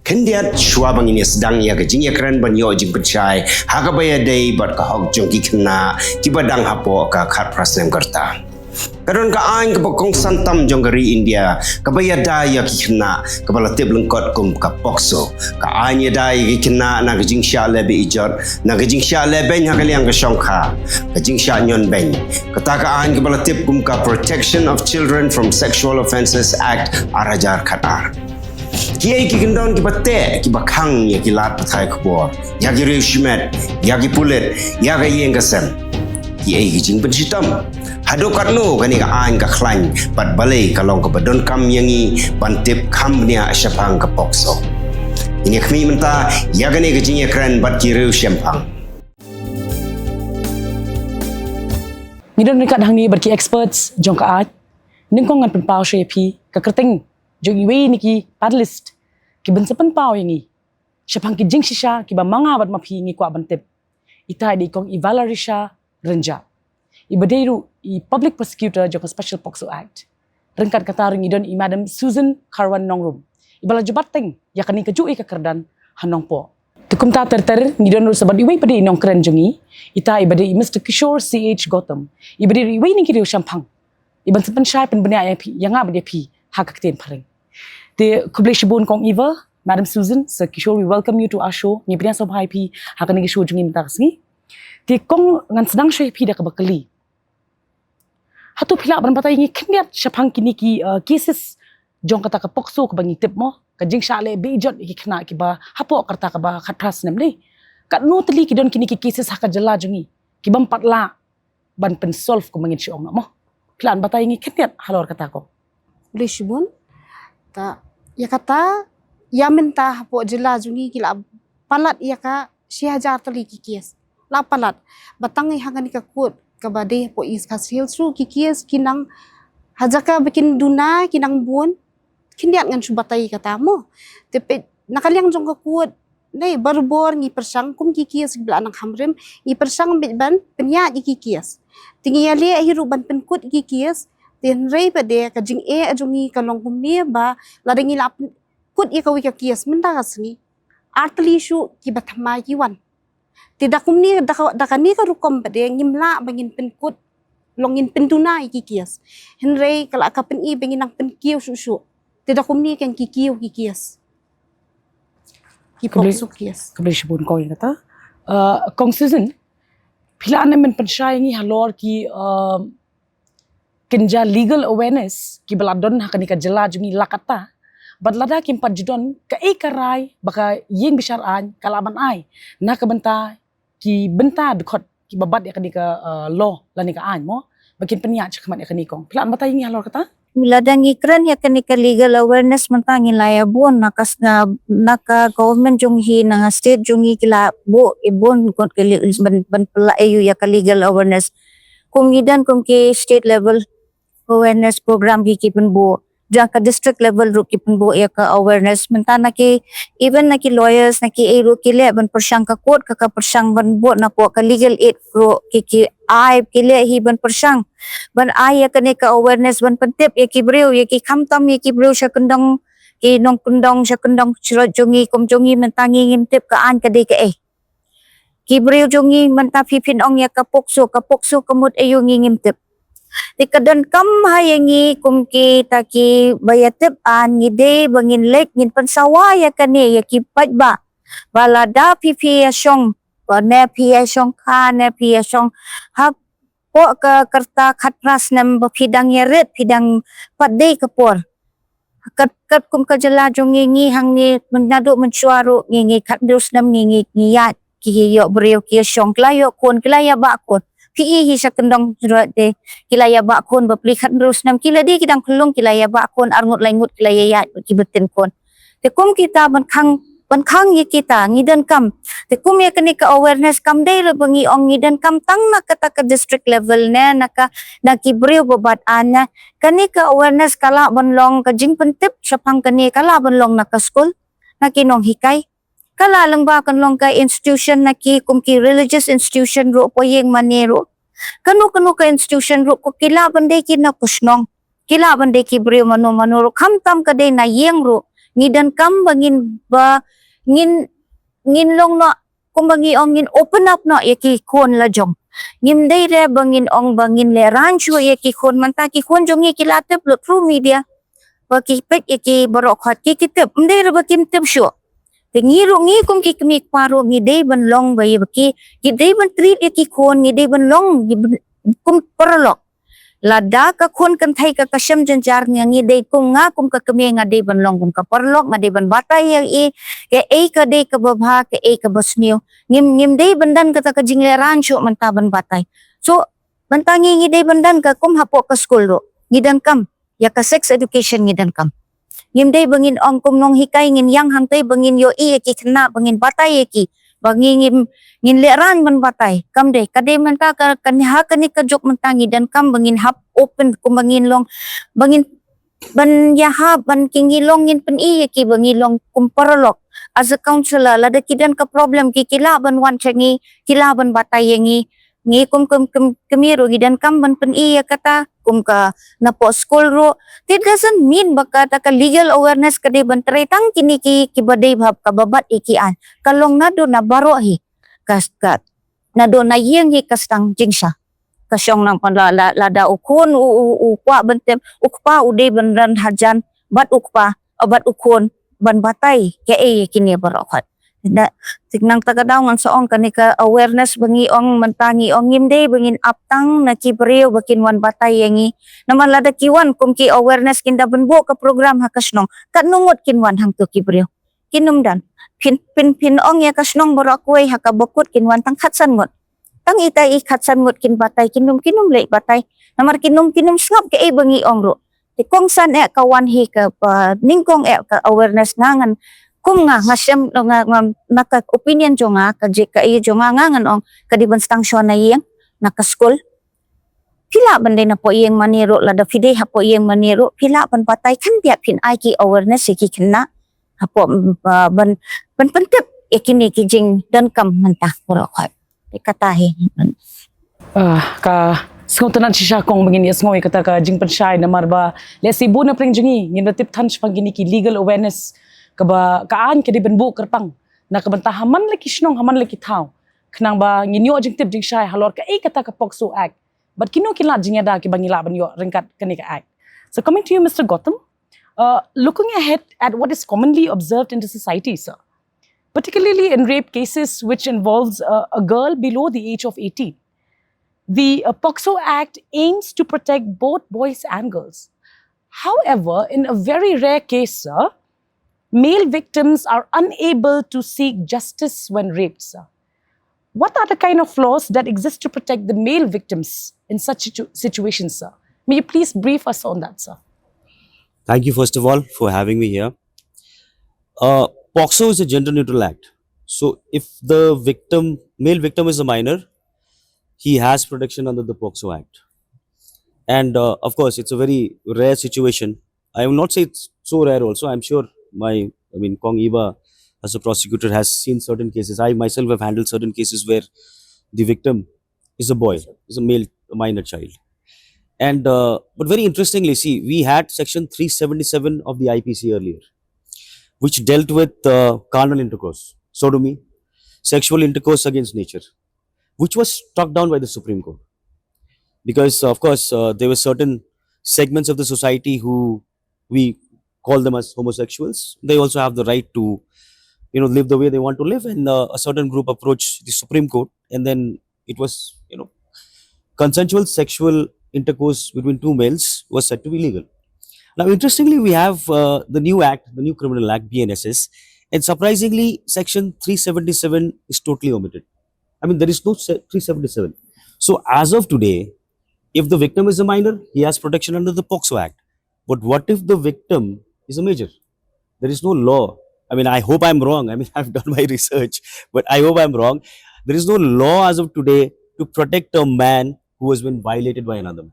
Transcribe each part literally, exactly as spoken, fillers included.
Khyndiat shuwa ba ngin ïa sdang ïa ka jingïakren ban ïoh jingpynshai ha kaba ïadei bad ka hok jong ki khynnah kiba dang hapoh ka khatphra snem ka rta. Ka don ka aiñ kaba kongsan tam jong ka ri India kaba ïada ïa ki khynnah kaba la tip lyngkot kum ka POCSO. Ka aiñ ïada ïa ki khynnah na ka jingshah leh be-ijot, na ka jingshah leh beiñ ha ka liang ka shongkha, ka jingshah ñion beiñ. Kata ka aiñ kaba la tip kum ka Protection of Children from Sexual Offences Act ar hajar khatar. Kiei ki kyndon kiba teh kiba khang ïa ki lad pathai khubor, ïa ki riew shimet, ïa ki pulit, ïa ka ïing ka sem? Kiei ki jingpynshitom? Haduh katno kane ka aiñ ka khlaiñ bad balei ka long kaba donkam ïa ngi ban tip kham bniah shaphang ka POCSO? Ngin ïa khmih mynta ïa kane ka jingïakren bad ki riew shemphang. Ngi don ryngkat hangne bad ki experts jong ka aiñ. Nyngkong ngan pynpaw sha ïa phi ka kyrteng jong iwei na ki panelist kiban sa pynpaw ïa ngi shaphang ki jingshisha kiba ma nga bad ma phi ngi kwah ban tip. Ita i dei i Kong Ivalarisha Rynjah, iba dei ruh i Public Prosecutor jong ka Special POCSO Act. Ryngkat kata ruh ngi don i Madam Susan Kharwan Nongrum, iba la ju bat teng ïa kane kajuh ka kyrdan ha Nongpoh. Te kumta ter ter ngi don ruh sa bad iwei pat i nongkren jong ngi, ita iba dei i Mister Kishore C H Gautam, iba dei ruh iwei na ki riew shemphang, iban sa pynshai pynbniah ïa phi, ïa nga bad ïa phi ha ka ktien phareng. Te khublei shibun Kong Iva, Madam Susan, Sir Kishore, we welcome you to our show. Ngi pdiang sngewbha ïa phi ha kane ka show jong ngi mynta ka sngi. Te Kong, ngan sdang shuwa ïa phi da kaba kylli. Hato phi lah ban batai ïa ngi khyndiat shaphang kine ki, uh, cases jong kata ka POCSO kaba ngi tip mo, ka jingshah leh be-ijot ïa ki khynnah kiba hapoh ka rta kaba khatphra snem ne? Katno tylli ki don kine ki cases ha ka jylla jong ngi kibym pat lah ban pynsolve kumba ngin shu ong noh mo? Phi lah ban batai ïa ngi khyndiat halor kata Kong? Khublei shibun. Ta, ïa kata, ïa mynta hapoh jylla jong ngi ki la palat ïa ka shi hajar tylli ki case. La palat. Ba tang ha kane ka court kaba dei hapoh East Khasi Hills ruh ki case ki nang, ha jaka ba kin duna ki nang bun. Khyndiat ngan shu batai kata mo. Te peit na ka liang jong ka court, ne, barabor ngi pyrshang kum ki case kiba la nang hamrim, ngi pyrshang beit ban pynïaid ïa ki case. Te ngi ïaleh hi ruh ban pynkut ïa ki case. Te hynrei pat de ka jingeh jong ngi ka long kumne ba lada ngi la pynkut ïa kawei ka case mynta ka sngi, ar tylli shuh kiba thymmai ki wan. Te da kumne, da ka, da kane ka rukom pat de ngim lah ba ngin pynkut, long ngin pynduna ïa ki case. Hynrei ka la ka pyni ba ngin nang pynkiew shuh shuh. Te da kumne kan ki kiew ki case. Ki POCSO case. Khublei shibun Kong ïa kata. Uh, Kong Susan, phi lah ne ban pynshai ïa ngi halor ki, uh, kynja legal awareness kiba la don ha kane ka jylla jong ngi la katta? Bad lada kim pat ju don, kaei ka rai ba ka ïing bishar aiñ ka lah ban ai na ka bynta ki bynta dkhot kiba bat ïa kane ka, uh, law lane ka aiñ mo, ba kin pynïaid shakhmat ïa kane Kong? Phi lah ban batai ïa ngi halor kata? Lada ngi kren ïa kane ka legal awareness mynta ngi la ïa bun na ka sna-, na ka government jong hi, na ka state jong hi ki la buh i bun kot ki li-, ban, ban pynlah ïa ka legal awareness. Kum ngi don kum ki state level awareness program ki, ki pynbuh. Jong ka district level ruh ki pynbuh ïa ka awareness. Mynta na ki, even na ki lawyers, na ki ei ruh ki leh ban pyrshang, ka court ka, ka pyrshang ban buh, na ka Legal Aid ruh ki, ki ai, ki leh hi ban pyrshang ban ai ïa kane ka awareness, ban pyntip ïa ki briew, ïa ki, khamtam ïa ki briew sha kyndong, ki nongkyndong sha kyndong, sha roi jong ngi, kum jong ngi mynta ngi ngim tip ka aiñ ka dei kaei. Ki briew jong ngi mynta phi phin ong ïa ka POCSO, ka POCSO ka mut aïu ngi ngim tip. Te ka donkam ha ïa ngi kum kita kiba ïa tip aiñ, ngi dei ba ngin leit ngin pynsawa ïa kane ïa ki paidbah. Ba lada phi, phi ïa shong, ba ne phi ïa shong kha, ne phi ïa shong hapoh ka rta khatphra snem, ba phi dang ïa rit, phi dang pat dei ka por. Kat, katkum ka jylla jong ngi, ngi hangne, myn-, naduh mynshuwa ruh ngi, ngi khathynriew snem ngi, ngi, ngi ïaid, ki ïoh briew ki ïa shong, ki la ïoh khun, ki la ïa bah khun. Phi i hi sha kyndong jrot de, ki la ïa bah khun bapli khathynriew snem, ki la dei ki dang khyllung, ki la ïa bah khun, arngut laingut ki la ïa ïaid, kiba tin khun. Te kum kita ban khang, ban khang ïa kita ngi donkam. Te kum ïa kane ka awareness kam dei ruh ba ngi ong ngi donkam tang na kata ka district level ne, na ka, na ki briew ba bat aiñ ne. Kane ka awareness ka lah ban long, ka jingpyntip shaphang kane ka lah ban long na ka skul, na ki nonghikai. Ka lah lyngba kan long ka institution, na ki kum ki religious institution ruh, poh ïing mane ruh. Kano kano ka institution ruh, ko ki lah ban dei ki na ka shnong, ki lah ban dei ki briew mano mano ruh, khamtam ka dei na ïing ruh, Ngi donkam ba ngin, ba ngin, ngin long noh, kumba ngi ong, ngin open up noh ïa ki khun la jong. Ngim dei re ba ngin ong ba ngin lehrain shuh ïa ki khun, mynta ki khun jong ngi ki la tip lut through media. Ba ki peit ïa ki baroh khoit ki, ki tip, ym dei re ba kim tip shuh. Te ngi ruh, ngi kum ki kmie kpa ruh ngi dei ban long ba ïa ba ki, ngi dei ban treat ïa ki khun, ngi dei ban long, ngi ban, kum paralok. Lada ka khun kynthei ka, ka shem jynjar, ngi, ngi dei kum nga, kum ka kmie nga dei ban long kum ka paralok, nga dei ban batai ïa i, kaei ka dei kaba bha, kaei kaba sniew. Ngim, ngim dei ban don kata ka jinglehrain shuh mynta ban batai. So, mynta ngi, ngi dei ban don ka kum hapoh ka skul ruh. Ngi donkam ïa ka sex education, ngi donkam. Ngim dei ba ngin ong kum nonghikai, ngin ïeng hangtei ba ngin ïohi ïa ki khynnah, ba ngin batai ïa ki, ba ngi, ngim, ngin lehrain ban batai. Kam dei, ka dei mynta ka, ka ha kane ka juk mynta ngi donkam ba ngin hap open, kum ba ngin long, ba ngin, ban ïahap, ban ki, ngi long ngin pyni ïa ki ba ngi long kum paralok. As a counselor, lada ki don ka problem ki, ki lah ban wan sha ngi, ki lah ban batai ïa ngi. Ngi kum, kum, kum, kmie ruh ngi donkam ban pyni ïa kata, kum ka napoh skul ruh. It doesn't mean ba kata ka legal awareness ka dei ban trei tang kine ki, kiba dei bha, kaba bat ïa ki aiñ. Ka long naduh na baroh hi. Ka, ka, naduh na ïing hi ka sdang jingshisha. Ka shong nangta la, la, lada u khun u, u, u kwah ban tip, u kpa u dei ban ran hajan bad u kpa, bad u khun ban batai kaei ïa kine baroh khoit. Da, tik nangta ka daw ngan sa ong kane ka awareness ba ngi ong mynta, ngi ong ngim dei ba ngin ap tang na ki briew ba kin wan batai ïa ngi. Namar lada ki wan kum ki awareness, kin da ban buh ka program ha ka shnong, katno ngut kin wan hangto ki briew? Kin ym don. Phin, phin, phin ong ïa ka shnong baroh kawei ha kaba kut kin wan tang khatsan ngut. Tang ita i khatsan ngut kin batai, kin ym, kin ym leit batai. Namar kin ym, kin ym sngap kaei ba ngi ong ruh. Te kongsan eh ka wan hi kaba nyngkong eh ka awareness, nga ngan, kum nga, nga shem, nga, nga, na ka opinion jong nga, ka jingkyrkhu jong nga, nga ngan ong ka dei ban sdang shuwa na ïing, na ka skul. Phi lah ban dei napoh ïing mane ruh, lada phi dei hapoh ïing mane ruh, phi lah ban batai khyndiat, phin ai ki awareness ïa ki khynnah hapoh, mm, ah, ban, ban pyntip ïa kine ki jingdonkam mynta baroh khoit. Te kata hi. Ah, ka sngewtynnat shisha kong ba ngin ïa sngew ïa kata ka jingpynshai, namar ba lehse bun na pdeng jong ngi ngim da tip than shaphang kine ki legal awareness kaba ka aiñ ka dei ban buh kyrpang na ka bynta ha man la ki shnong, ha man la ki thaw, khnang ba ngin ïoh jingtip jingshai halor kaei kata ka POCSO Act. Bad kino ki lad jingïada kiba ngi lah ban ïoh ryngkat kane ka Act. So coming to you, Mister Gautam, uh, looking ahead at what is commonly observed in the society, sir, particularly in rape cases which involves a, a girl below the age of eighteen, the uh, POCSO Act aims to protect both boys and girls. However, in a very rare case, sir, male victims are unable to seek justice when raped, sir. What are the kind of laws that exist to protect the male victims in such situ- situations, sir? May you please brief us on that, sir? Thank you, first of all, for having me here. Uh, POCSO is a gender neutral act. So if the victim, male victim is a minor, he has protection under the POCSO Act. And uh, of course, it's a very rare situation. I will not say it's so rare also. I'm sure my, I mean, Kong Eva, as a prosecutor, has seen certain cases. I myself have handled certain cases where the victim is a boy, is a male, a minor child. And uh, but very interestingly, see, we had section three seventy-seven of the I P C earlier, which dealt with uh, carnal intercourse, sodomy, sexual intercourse against nature, which was struck down by the Supreme Court. Because, of course, uh, there were certain segments of the society who we call them as homosexuals. They also have the right to, you know, live the way they want to live. And uh, a certain group approached the Supreme Court, and then it was, you know, consensual sexual intercourse between two males was said to be legal. Now, interestingly, we have uh, the new act, the new criminal act, B N S S, and surprisingly, section three seventy-seven is totally omitted. I mean, there is no se- three seventy-seven. So, as of today, if the victim is a minor, he has protection under the POCSO Act. But what if the victim is a major? There is no law. I mean, I hope I'm wrong. I mean, I've done my research, but I hope I'm wrong. There is no law as of today to protect a man who has been violated by another man.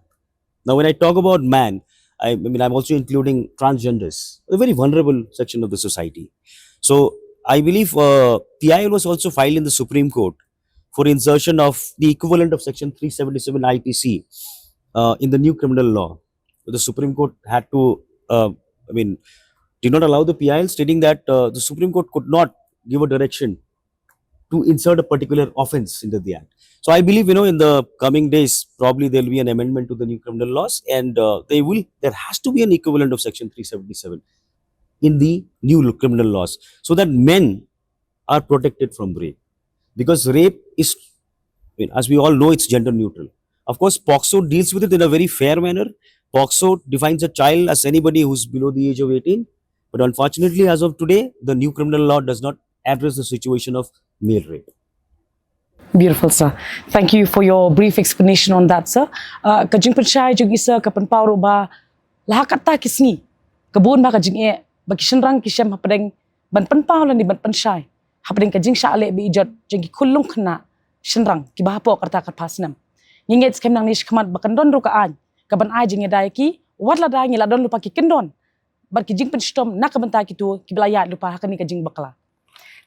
Now, when I talk about man, I, I mean, I'm also including transgenders, a very vulnerable section of the society. So, I believe uh, P I L was also filed in the Supreme Court for insertion of the equivalent of section three seventy-seven I P C uh, in the new criminal law. The Supreme Court had to, uh, I mean, did not allow the P I L, stating that uh, the Supreme Court could not give a direction to insert a particular offense into the act. So I believe, you know, in the coming days, probably there'll be an amendment to the new criminal laws, and uh, they will. There has to be an equivalent of Section three seventy-seven in the new criminal laws, so that men are protected from rape, because rape is, I mean, as we all know, it's gender neutral. Of course, POCSO deals with it in a very fair manner. POCSO defines a child as anybody who's below the age of eighteen. But unfortunately, as of today, the new criminal law does not address the situation of male rape. Beautiful, sir. Thank you for your brief explanation on that, sir. Uh, ka jingpynshai jong i, sir, ka pynpaw ruh ba la ha kata ki sngi ka bun ba ka jingeh ba ki shynrang ki shem hapdeng ban pynpaw lane ban pynshai hapdeng ka jingshah leh beijot jong ki khunlung khynnah shynrang kiba hapoh kata ka khatphra snem. Ngi ngeit skhem nangne shakhmat ba kan don ruh ka aiñ ka ban ai jingïada ïa ki, wat lada ngi la don lypa ki kyndon bad ki jingpynshitom na ka bynta kito kiba la ïaid lypa ha kane ka jingbakla.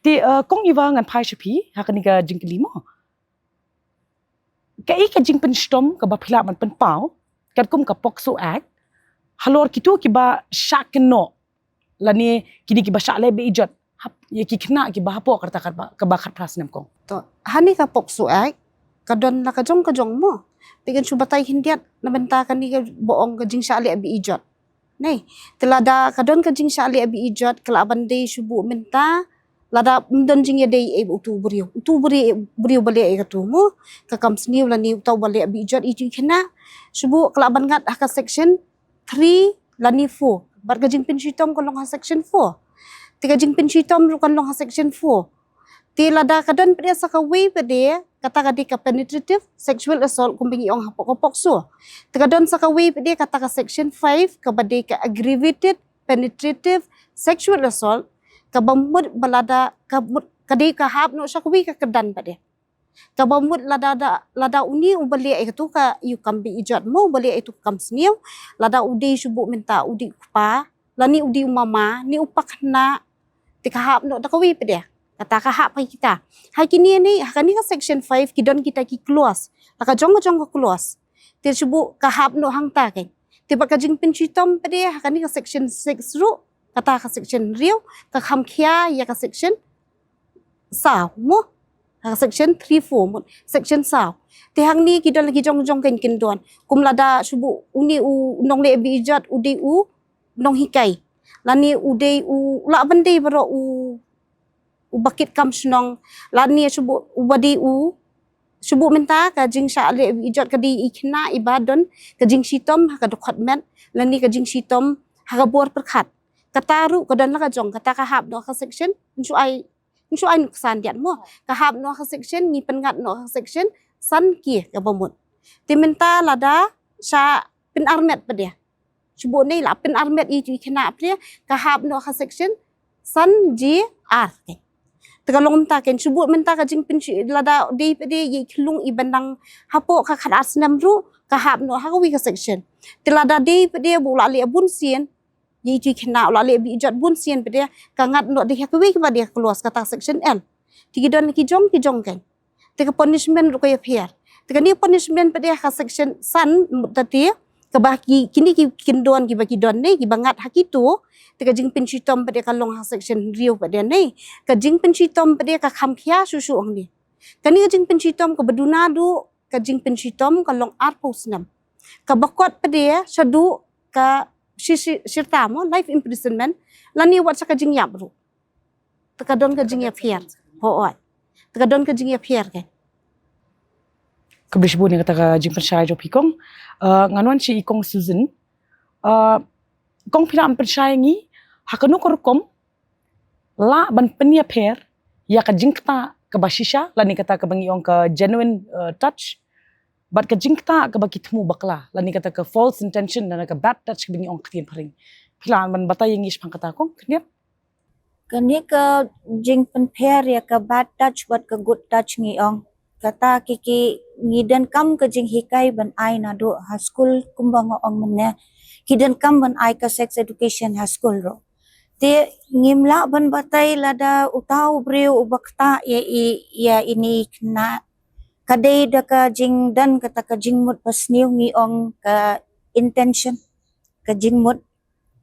Te uh, Kong Eva, ngan phai sha phi ha kane ka jingkylli mo. Kaei ka jingpynshitom kaba phi lah ban pynpaw katkum ka POCSO Act halor kito kiba shah kynnoh lane kine kiba shah leh beijot hap ïa ki khynnah kiba hapoh kata kaba khatphra snem, Kong? To, ha kane ka POCSO Act ka don la ka jong ka jong mo. Te ngan shu batai khyndiat na bynta kane kaba ong ka jingshah leh beijot. Nei, te lada ka don ka jingshah leh beijot ka lah ban dei shu buh mynta lada ym don jingïadei ïa utu u briew. Utu u briew, briew ba leh ïa katu mo, ka kam sniew lane uta uba leh beijot ïa itu i khynnah, shu buh ka lah ban ngat ha ka Section three lane four. Bad ka jingpynshitom kan long ha Section four. Te ka jingpynshitom ruh kan long ha Section four. Te lada ka don pat de sa kawei pat de, kata ka dei ka penetrative sexual assault kumba ngi ong hapoh ka POCSO. Te ka don sa kawei pat de kata ka Section five kaba dei ka aggravated penetrative sexual assault, kaba mut ba lada ka mut ka dei ka hap noh sha kawei ka kyrdan pat de. Kaba mut lada da, lada une uba leh ïa katu ka ïa u kam beijot mo, uba leh ïa katu ka kam sniew, lada u dei shu buh mynta u dei u kpa lane u dei u mama ne u pakhynnah, te ka hap noh da kawei pat de. Kata ka hap ha kita. Ha kine ne, ha kane ka Section five ki don kita ki clause. La ka jong ka jong ka clause. Te shu buh ka hap noh hangta kein. Te bad ka jingpynshitom pat de ha kane ka Section six ruh, kata ka Section hynriew ka kham khia ïa ka Section saw mo. Ha ka Section three four mo, Section saw. Te hangne ki don la ki jong jong kein kyndon. Kum lada shu buh une u nongleh beijot u dei u nonghikai lane u dei u, lah ban dei baroh u, uba kit kam shnong lane shu buh uba dei u, shu buh mynta ka jingshah leh beijot ka dei i khynnah iba don ka jingshitom ha ka dkhot met lane ka jingshitom ha ka bor pyrkhat. Kata ruh ka don la ka jong, kata ka hap noh ha ka Section, ngan shu ai, ngan shu ai nuksan diat mo. Ka hap noh ha ka Section, ngi pynngat noh ha ka Section san ki kaba mut. Te mynta lada shah pynarmet pat de, shu buh ne la pynarmet ïa itu i khynnah pat de, ka hap noh ha ka Section san G R kein. Te ka long mynta kein, shu buh mynta ka jingpynshi, lada dei pat de ïa i khyllung iba nang hapoh ka khatar snem ruh ka hap noh ha kawei ka Section. Te lada dei pat de ba u la leh bunsien ïa itu i khynnah, u la leh beijot bunsien pat de, ka ngat noh da ha kawei kaba dei ka clause, kata Section L. Te ki don ki jong ki jong kein. Te ka punishment ruh ka ïapher. Te kane punishment pat de ha ka Section san mut ta te, kaba ki, kine ki kyndon kiba ki don ne, kiba ngat ha kito. Te ka jingpynshitom pat de ka long ha Section hynriew pat de ne. Ka jingpynshitom pat de ka kham khia shuh shuh hangne. Kane ka jingpynshitom kaba duna duh ka jingpynshitom ka long arphew snem. Kaba kot pat de shaduh ka shi, shi, shi rta mo, life imprisonment lane wat sha ka jingïap ruh. Te ka don ka jingïapher. Hooid. Te ka don ka jingïapher kein. Khublei shibun ïa kata ka jingpynshai jong phi, Kong. Uh, ngan wan sha i Kong Susan. Uh, Kong, phi lah ban pynshai ïa ngi ha kano ka rukom lah ban pynïapher ïa ka jingktah kaba shisha lane kata kaba ngi ong ka genuine uh, touch bad ka jingktah kaba ki thmu bakla lane kata ka false intention lane ka bad touch kaba ngi ong ktien phareng. Phi lah ban batai ïa ngi shaphang kata, Kong, khyndiat? Kane ka jingpynpher ïa ka bad touch bad ka good touch ngi ong, kata ki, ki ngi donkam ka jinghikai ban ai naduh ha skul, kumba nga ong mynne ki donkam ban ai ka sex education ha skul ruh. Te ngim lah ban batai lada uta u briew uba ktah ïa i, ïa ine i khynnah, ka dei da ka jingdon kata ka jingmut basniew, ngi ong ka intention, ka jingmut,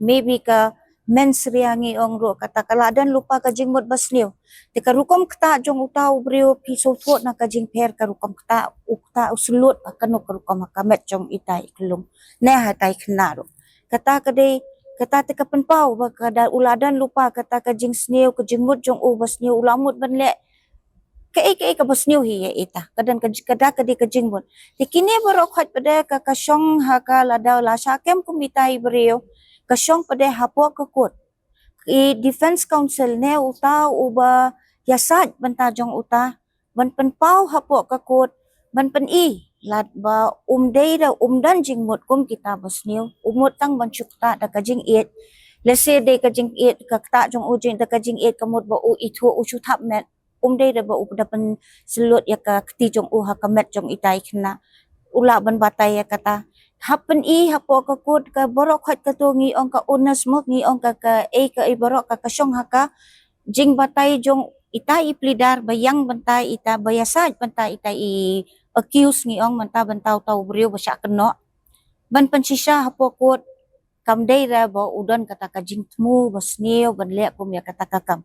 maybe ka mens area ngi ong ruh kata ka la don lypa ka jingmut basniew. Te ka rukom ktah jong uta u briew phi sngewthuh na ka jingpher ka rukom ktah u ktah u syllut ha kano ka rukom ha ka met jong ita i khyllung ne ha ita i khynnah ruh. Kata ka dei kata te ka pynpaw ba ka da u la don lypa kata ka jingsniew ka jingmut jong u basniew u la mut ban leh kaei kaei kaba sniew hi ïa ita ka don ka ji- ka da ka dei ka jingmut. Te kine baroh khoit pat de ka ka shong ha ka lada la shah kem kum ita i briew ka shong pat de hapoh ka kot. I defense counsel ne uta uba ïasaid bynta jong uta ban pynpaw hapoh ka kot ban pyni lada ba um dei da um don jingmut kum kita basniew u mut tang ban shu ktah da ka jingïeit. Lehse dei ka jingïeit ka ktah jong u jing da ka jingïeit ka mut ba u ithuh u shu thap met. Um dei da ba u da pynsyllut ïa ka kti jong u ha ka met jong ita i khynnah. U lah ban batai ïa kata. Hap pyni hapoh ka kot ka baroh khoit kato ngi ong ka onus mo ngi ong ka ka ei ka ei baroh ka ka shong ha ka jingbatai jong ita i pleader ba ïeng bynta ita ba ïasaid bynta ita i accuse ngi ong mynta bynta uta u briew ba shah kynnoh ban pynshisha hapoh kot. Kam dei da ba u don kata ka jingthmu basniew ban leh kum ïa kata ka kam.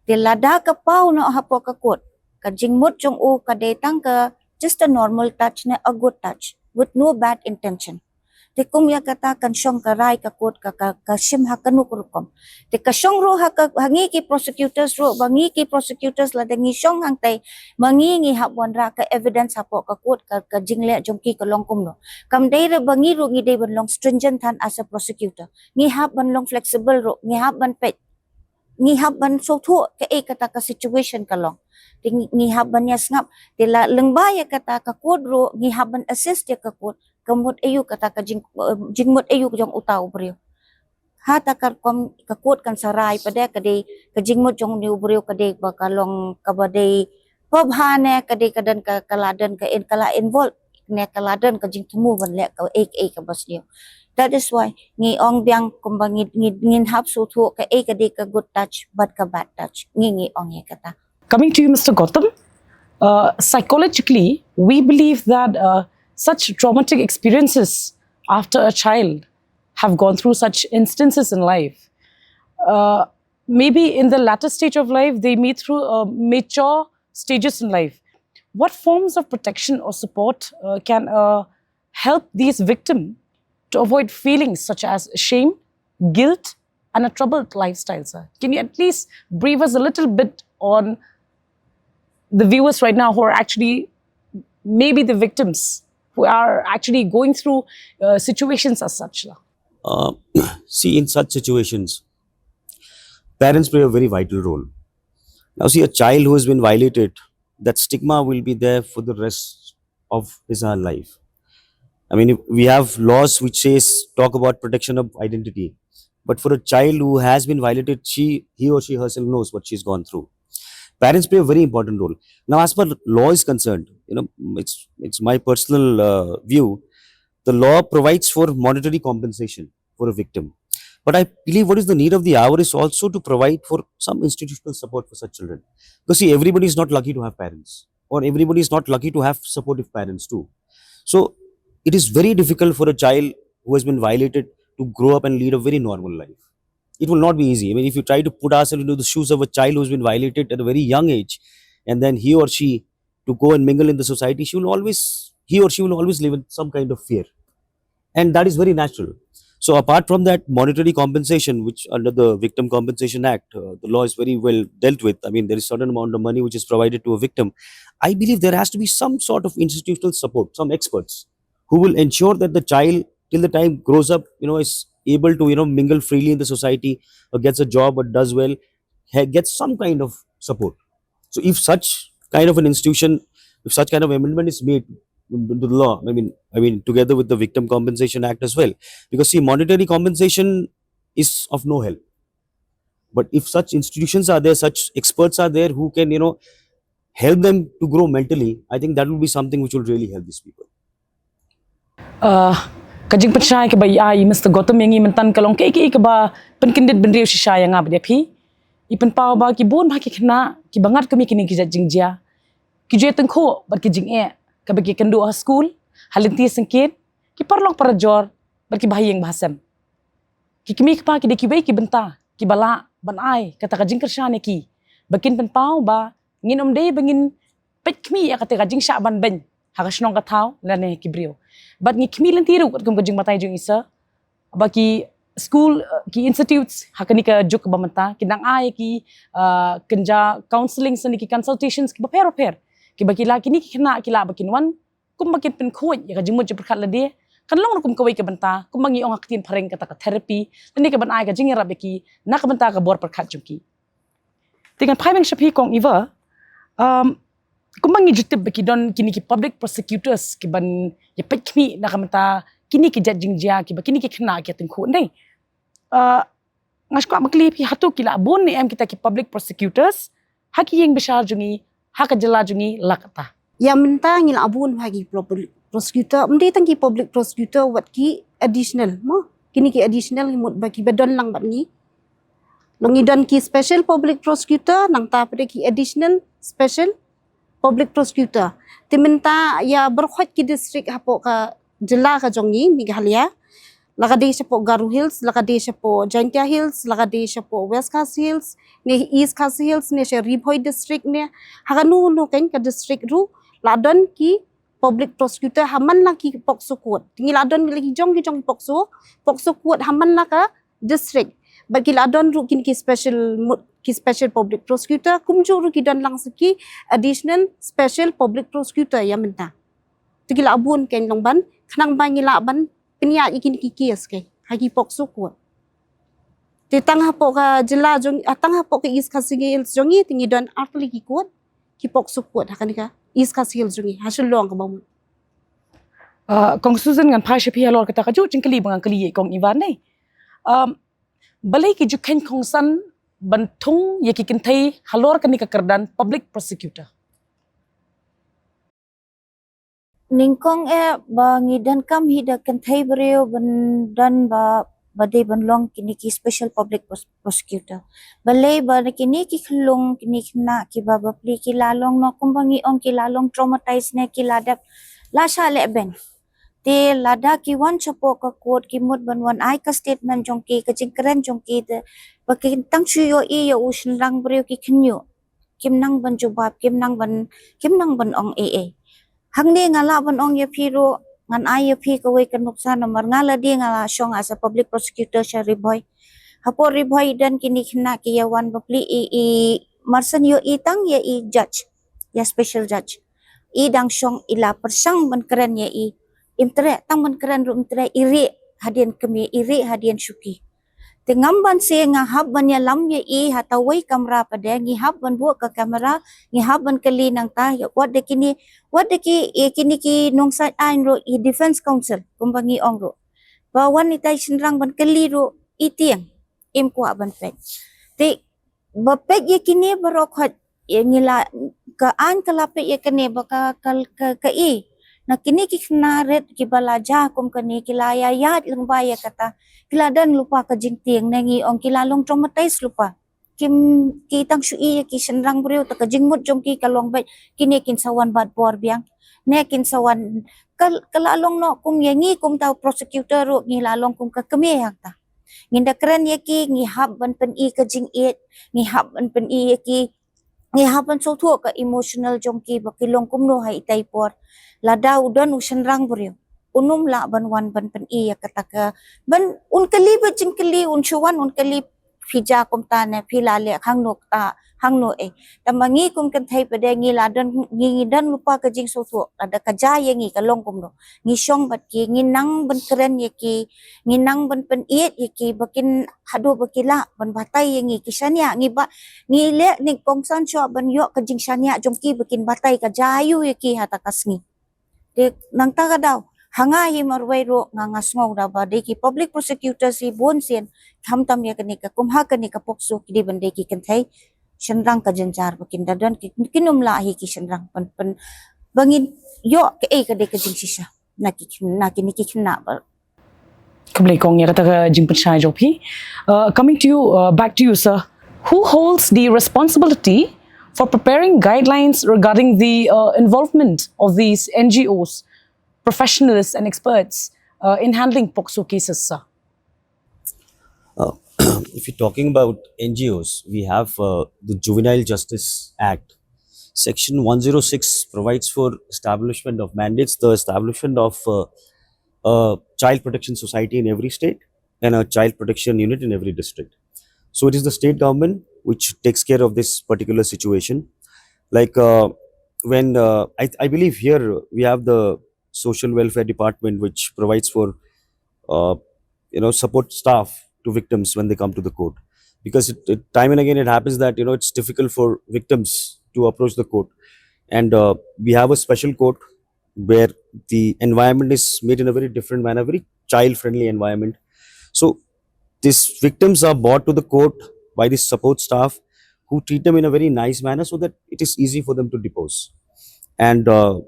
Te lada ka paw noh hapoh ka kot ka jingmut jong u ka dei tang ka just a normal touch ne a good touch with no bad intention. Te kum ïa kata kan shong ka rai ka kot ka ka, ka shim ha kano ka rukom. Te ka shong ruh ha ka ha ngi ki prosecutors ruh ba ngi ki prosecutors lada ngi shong hangtai ma ngi ngi hap wanrah ka evidence hapoh ka kot ka ka jingleh jong ki ka long kumno. Kam dei ruh ba ngi ruh ngi dei ban long stringent than as a prosecutor. Ngi hap ban long flexible ruh ngi hap ban peit ngi hap ban sngewthuh kaei kata ka situation ka long. Te ngi ngi hap ban ïa sngap te la lyngba ïa kata ka kot ruh ngi hap ban assist ïa ka kot ka mut aïu kata ka jing eh, jingmut aïu jong uta u briew. Ha ta ka rukom ka kot kan sa rai pat de ka dei ka jingmut jong une u briew ka dei ba ka long kaba dei pabha ne ka dei ka don ka ka la don ka in ka la involve ne ka la don ka jingthmu ban leh ka ei ka ei kaba sniew. That is why ngi ong biang kumba ngi ngi ngin hap sngewthuh kaei ka dei ka good touch bad ka bad touch ngi ngi ong ïa kata. Coming to you, Mister Gautam, uh, psychologically, we believe that uh, such traumatic experiences after a child have gone through such instances in life. Uh, maybe in the latter stage of life, they may through uh, mature stages in life. What forms of protection or support uh, can uh, help these victims to avoid feelings such as shame, guilt, and a troubled lifestyle, sir? Can you at least brief us a little bit on the viewers right now who are actually maybe the victims who are actually going through uh, situations as such, sir? Uh, see, in such situations, parents play a very vital role. Now, see, a child who has been violated, that stigma will be there for the rest of his or her life. I mean, if we have laws which says talk about protection of identity, but for a child who has been violated, she, he or she herself knows what she's gone through. Parents play a very important role. Now, as far law is concerned, you know, it's it's my personal uh, view. The law provides for monetary compensation for a victim. But I believe what is the need of the hour is also to provide for some institutional support for such children. Because see, everybody is not lucky to have parents, or everybody is not lucky to have supportive parents too. So it is very difficult for a child who has been violated to grow up and lead a very normal life. It will not be easy. I mean, if you try to put ourselves into the shoes of a child who's been violated at a very young age, and then he or she to go and mingle in the society, she will always, he or she will always live in some kind of fear. And that is very natural. So apart from that monetary compensation, which under the Victim Compensation Act, uh, the law is very well dealt with. I mean, there is certain amount of money which is provided to a victim. I believe there has to be some sort of institutional support, some experts who will ensure that the child, till the time grows up, you know, is able to, you know, mingle freely in the society, or gets a job, or does well, ha- gets some kind of support. So if such kind of an institution, if such kind of amendment is made to the law, I mean, I mean, together with the Victim Compensation Act as well, because see, monetary compensation is of no help. But if such institutions are there, such experts are there who can, you know, help them to grow mentally, I think that will be something which will really help these people. Uh, ka jingpynshai kaba ïa i Mister Gautam ïa ngi mynta ka long kaei kaei kaba pynkyndit bynriew shisha ïa nga bad ïa phi. I pynpaw ba ki bun bha ki khynnah kiba ngat kum ïa kine ki jait jingjia ki ju ïa tyngkhuh bad ki jingeh kaba ki kynduh ha skul, ha lynti syngkien, ki paralok parajor bad kiba ha ïing ba ha sem. Ki kmie ki kpa ki dei kiwei ki bynta kiba lah ban ai kata ka jingkyrshan ïa ki ba kin pynpaw ba ngin ym dei ba ngin peit khmih ïa kata ka jingshah ban beiñ ha ka shnong ka thaw lane ki briew. Bad ngi khmih lynti ruh katkum ka jingbatai jong i sir ba ki school, uh, ki institutes ha kane ka juk ba mynta ki nang ai ki, uh, kynja counselling lane ki consultations kiba pher ba pher kiba ki la kine ki khynnah ki lah ba kin wan kumba kin pynkhuid ïa ka jingmut jingpyrkhat lade. Kan long ruh kum kawei ka bynta kumba ngi ong ha ka ktien phareng kata ka therapy lane ka ban ai ka jingïarap ïa ki na ka bynta ka bor pyrkhat jong ki. Te ngan phai biang sha phi kong Eva. Um, kumba ngi ju tip ba ki don kine ki public prosecutors kiban ïa peit khmih na ka bynta kine ki jait jingjia kiba kine ki khynnah ki tyngkhuh, ne? Uh, nga sngewkwah ban kylli phi, hato ki la bun ne em kita ki public prosecutors ha ki ïing bishar jong ngi, ha ka jylla jong ngi la katta? Ïa mynta ngi la bun ha ki public prosecutor, ym dei tang ki public prosecutor, wat ki additional mo. Kine ki additional ngi mut ba kiba don lang bad ngi. Long ngi don ki special public prosecutor, nangta pat ki additional special public prosecutor. Te mynta ïa baroh ki district hapoh ka jylla ka jong ngi Meghalaya, la ka dei shapoh Garo Hills, la ka dei shapoh Jaintia Hills, la ka dei shapoh West Khasi Hills, ne East Khasi Hills, ne sha Ri Bhoi district, ne ha kano kano kein ka district ruh la don ki public prosecutor ha man la ki POCSO court. Ngi la don la ki jong ki jong ki POCSO, POCSO court ha man la ka district. Bad ki la don ruh kine ki special mu-, ki special public prosecutor, kumjuh ruh ki don lang sa ki additional special public prosecutor ïa mynta. Te ki la bun kein long ban khnang ba ngi lah ban pynïaid ïa kine ki case kein ha ki POCSO court. Te tang hapoh ka jylla jong, ah, tang hapoh ka East Khasi Hills jong ngi te ngi don artylli ki court, ki POCSO court ha kane ka East Khasi Hills jong ngi, ha Shillong kaba mut. Ah, kong Susan, ngan phai sha phi halor kata kajuh jingkylli ba ngan kylli ïa i kong Eva, ne? Um, balei ki ju kheiñ kongsan ban thung ïa ki kynthei halor kane ka kyrdan public prosecutor? Nyngkong eh ba ngi donkam hi da kynthei briew ban don ba, ba dei ban long kine ki special public pros-, prosecutor. Balei ba na kine ki khyllung, kine ki khynnah kiba bapli ki la long noh kumba ngi ong ki la long traumatized ne ki la dep la shah leh beiñ. Te lada ki wan shapoh ka court ki mut ban wan ai ka statement jong ki, ka jingkren jong ki, te ba ki tang shu ïohi ïa u shynrang briew ki khynñiuh. Kim nang ban jubab, kim nang ban, kim nang ban ong ei ei. Hangne nga lah ban ong ïa phi ruh, ngan ai ïa phi kawei ka nuksa namar nga lade nga la shong as a public prosecutor sha Ri Bhoi. Hapoh Ri Bhoi don kine khynnah ki ïa wan bapli i, i marsan ïohi tang ïa i judge, ïa special judge. I dang shong i la pyrshang ban kren ïa i. Im treh, tang ban kren ruh im treh, i rieh hadien kmie, i rieh hadien shuki. Te ngam ban se nga hap ban ïalam ïa i ha tawei kamra pat de, ngi hap ban buh ka kamera, ngi hap ban kylli nangta, ïa wat de kine, wat de ki, ïa kine ki nongshad aiñ ruh, i defense counsel, kumba ngi ong ruh. Ba wan itai shynrang ban kylli ruh, i tieng, im kwah ban peit. Te ba peit ïa kine baroh khoit, ïa ngi la, ka aiñ ka la peit ïa kane ba ka, ka, ka, ka i. Na kine ki khynnah rit kiba la jia kum kane ki la ïa ïaid lyngba ïa kata. Ki la don lypa ka jingtieng ne ngi ong ki la long traumatized lypa. Kim, ki tang shu i ïa ki shynrang briew ta ka jingmut jong ki ka long beit kine kin sa wan bat bor biang. Ne kin sa wan ka, ka la long noh kum ïa ngi kum ta prosecutor ruh ngi la long kum ka kmie hangta. Ngin da kren ïa ki, ngi hap ban pyni ka jingïeit, ngi hap ban pyni ïa ki, ngi hap ban sngewthuh ka emotional jong ki ba ki long kumno ha itai i por. Lada u don u shynrang briew, un ym lah ban wan ban pyni ïa kata ka, ban un kylli ba jingkylli, un shu wan un kylli phi jia kumta ne phi la leh hangno kata, hangno eh. Tangba ngi kum kynthei pat de ngi la don, ngi, ngi don lypa ka jingsngewthuh, lada ka jia ïa ngi ka long kumno. Ngi shong bad ki, ngi nang ban kren ïa ki, ngi nang ban pynieit ïa ki, ba kin haduh ba ki lah ban batai ïa ngi, ki shaniah, ngi ba, ngi leh nyngkong san shuh ban ïoh ka jingshaniah jong ki ba kin batai ka jia aïu ïa ki ha ta ka sngi. Te nangta ka daw, ha nga hi marwei ruh nga, nga sngew da ba dei ki public prosecutors hi bun sien, khamtam ïa kane ka kum ha kane ka POCSO ki dei ban dei ki kynthei shynrang ka jynjar ba kin da don ki, kin ym lah hi ki shynrang ban, ban, ba ngin ïoh kaei ka dei ka jingshisha na ki, na kine ki khynnah ba. Khublei kong ïa kata ka jingpynshai jong phi. Uh, coming to you, uh, back to you, sir. Who holds the responsibility for preparing guidelines regarding the, uh, involvement of these N G Os, professionals and experts, uh, in handling POCSO cases, sir? Uh, if you're talking about N G Os, we have uh, the Juvenile Justice Act. Section one zero six provides for establishment of mandates, the establishment of uh, a child protection society in every state and a child protection unit in every district. So it is the state government which takes care of this particular situation. Like uh, when uh, I, I believe here we have the social welfare department, which provides for uh, you know support staff to victims when they come to the court, because it, it, time and again it happens that you know it's difficult for victims to approach the court, and uh, we have a special court where the environment is made in a very different manner, very child friendly environment. So these victims are brought to the court by the support staff, who treat them in a very nice manner so that it is easy for them to depose. And uh,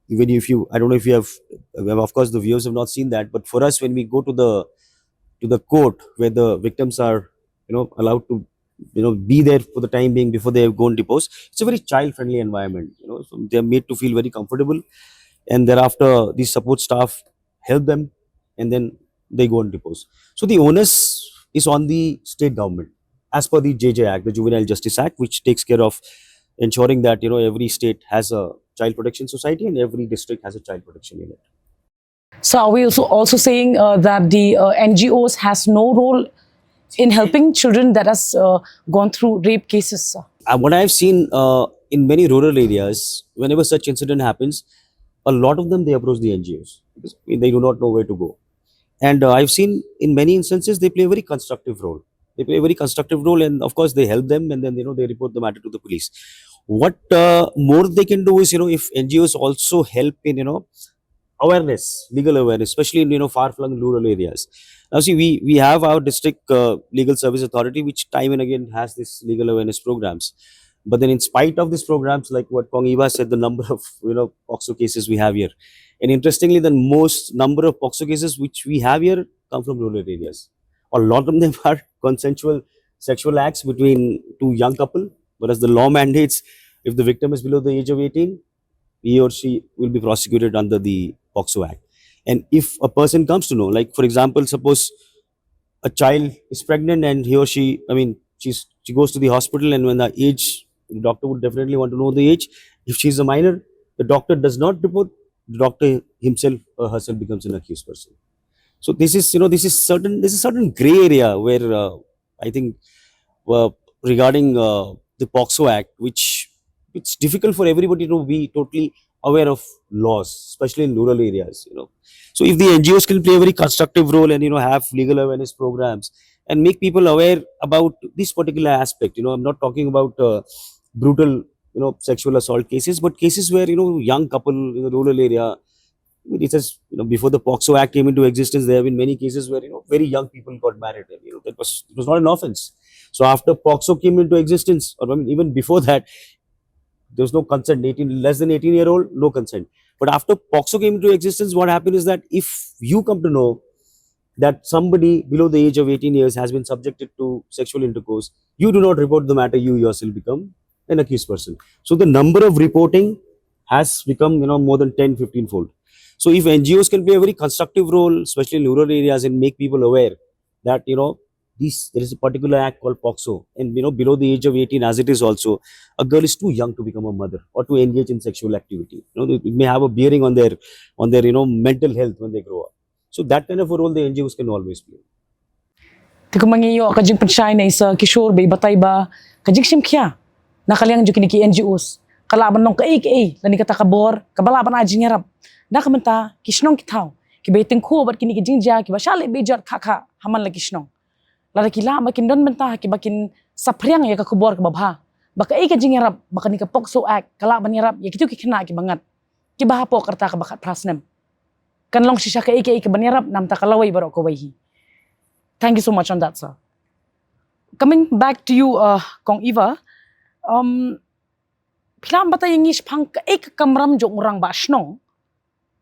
when you, if you, I don't know if you have, well, of course, the viewers have not seen that, but for us, when we go to the to the court where the victims are, you know, allowed to, you know, be there for the time being before they go and depose, it's a very child-friendly environment. You know, so they're made to feel very comfortable, and thereafter, the support staff help them, and then they go and depose. So the onus is on the state government as per the J J Act, the Juvenile Justice Act, which takes care of ensuring that you know every state has a child protection society and every district has a child protection unit. So are we also, also saying uh, that the uh, N G Os has no role in helping children that has uh, gone through rape cases, sir? And what I've seen uh, in many rural areas, whenever such incident happens, a lot of them, they approach the N G Os because they do not know where to go. And uh, I've seen in many instances they play a very constructive role. They play a very constructive role, and of course they help them, and then you know they report the matter to the police. What uh, more they can do is, you know, if N G Os also help in, you know, awareness, legal awareness, especially in you know far-flung rural areas. Now, see, we we have our district uh, legal service authority, which time and again has this legal awareness programs. But then, in spite of these programs, like what Kong Eva said, the number of you know POCSO cases we have here, and interestingly, the most number of POCSO cases which we have here come from rural areas. A lot of them are consensual sexual acts between two young couple, whereas the law mandates if the victim is below the age of eighteen, he or she will be prosecuted under the POCSO Act. And if a person comes to know, like for example, suppose a child is pregnant and he or she, I mean, she's she goes to the hospital, and when the age, the doctor would definitely want to know the age. If she's a minor, the doctor does not report. The doctor himself or herself becomes an accused person. So this is, you know, this is certain this is certain gray area where uh, I think uh, regarding uh, the POCSO Act, which it's difficult for everybody to be totally aware of laws, especially in rural areas. You know, so if the N G Os can play a very constructive role and you know have legal awareness programs and make people aware about this particular aspect, you know, I'm not talking about uh, brutal, you know, sexual assault cases, but cases where you know young couple in a rural area, it says, you know, before the POCSO Act came into existence, there have been many cases where you know very young people got married, and you know that was it was not an offense. So after POCSO came into existence, or I mean, even before that, there was no consent. Eighteen, less than eighteen year old, no consent. But after POCSO came into existence, what happened is that if you come to know that somebody below the age of eighteen years has been subjected to sexual intercourse, you do not report the matter, you yourself become an accused person. So the number of reporting has become, you know, more than ten, fifteen fold. So if N G Os can play a very constructive role, especially in rural areas, and make people aware that, you know, this there is a particular act called POCSO, and you know, below the age of eighteen, as it is also, a girl is too young to become a mother or to engage in sexual activity. You know, it may have a bearing on their on their you know mental health when they grow up. So that kind of a role the N G Os can always play. Te kumba ngi ïoh ka jingpynshai na i Sir Kishore ba i batai ba ka jingshim khia na ka liang jong kine ki N G Os ka lah ban long kaei kaei lane kata ka bor kaba lah ban ai jingïarap na ka bynta ki shnong ki thaw kiba ïatyngkhuh bad kine ki jingjia kiba shah leh bejot kha kha ha man la ki shnong. Lada ki lah ba kin don bynta ha kiba kin saphriang ïa ka khubor kaba bha ba kaei ka jingïarap ba kane ka POCSO Act ka lah ban ïarap ïa kito ki khynnah kiba ngat kiba hapoh ka rta kaba khatphra snem. Kan long shisha kaei kaei kaban ïarap na ka bynta ka lawei baroh kawei hi. Thank you so much on that, sir. Coming back to you, uh, Kong Eva, um, phi lah ban batai ïa ngi shaphang kaei ka kamram jong u rangbah shnong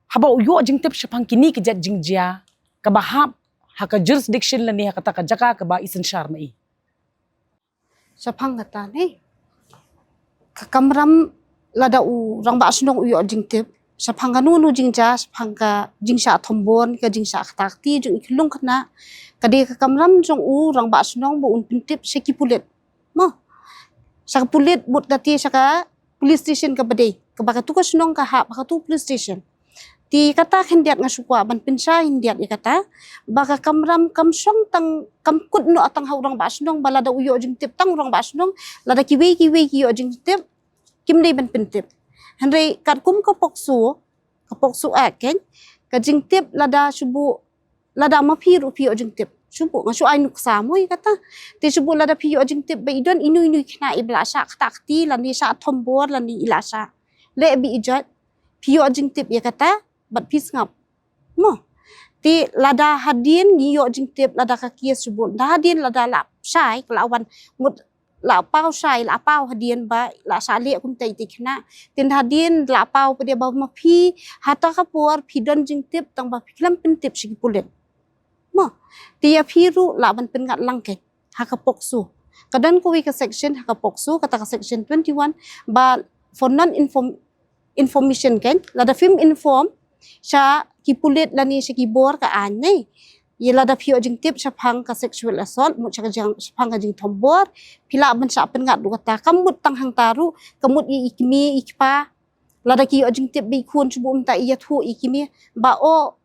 haba u ïoh jingtip shaphang kine ki jait jingjia kaba hap ha ka jurisdiction lane ha kata ka jaka kaba i synshar ma i. Shaphang kata ne, ka kamram lada u rangbah shnong u ïoh jingtip, shaphang kano kano jingjia, shaphang ka jingshah thombor, ka jingshah kata kti jong i khyllung khynnah, ka dei ka kamram jong u rangbah shnong ba un pyntip sha ki pulit. Mo. Sha ka pulit mut kata sha ka police station kaba dei. Kaba katu ka shnong ka hap ha katu police station. Te kata khyndiat nga shu kwah ban pynshai khyndiat ïa kata. Ba ka kamram kam shong tang, kam kut noh tang ha u rangbah shnong ba lada u ïoh jingtip tang u rangbah shnong, lada kiwei kiwei ki ïoh jingtip, kim dei ban pyntip. Hynrei katkum ka POCSO, ka POCSO Act kan, ka jingtip lada shu buh, lada ma phi ruh phi ïoh jingtip. Shu buh, nga shu ai nuksa mo ïa kata. Te shu buh lada phi ïoh jingtip ba i don ino ino i khynnah iba la shah kata kti, lane shah thombor, lane i la shah leh be ijot. Phi ïoh jingtip ïa kata, bad phi sngap. Mo. Te lada hadien ngi ïoh jingtip, lada ka case shu buh, lada hadien lada la shai, ka la wan mut la paw shai, la paw hadien ba la shah leh kumta ïa i khynnah. Te hadien la paw pat de ba ma phi, ha kata ka por phi don jingtip tang ba phi khlem pyntip sha ki pulit. Mo. Te ïa phi ruh lah ban pynngat lang kan ha ka POCSO. Ka don kawei ka section ha ka POCSO, kata ka section twenty-one, ba for non inform information kan, lada phim inform sha ki pulit lane sha ki bor ka aiñ ne. Ïa lada phi ïoh jingtip shaphang ka sexual assault, mut sha ka jing, shaphang ka jingthombor, phi lah ban shah pynngat ruh kata, kam mut tang hangta ruh, ka mut ïa i kmie i kpa. Lada ki ïoh jingtip ba i khun shu buh mynta, i ïathuh ïa i kmie ba o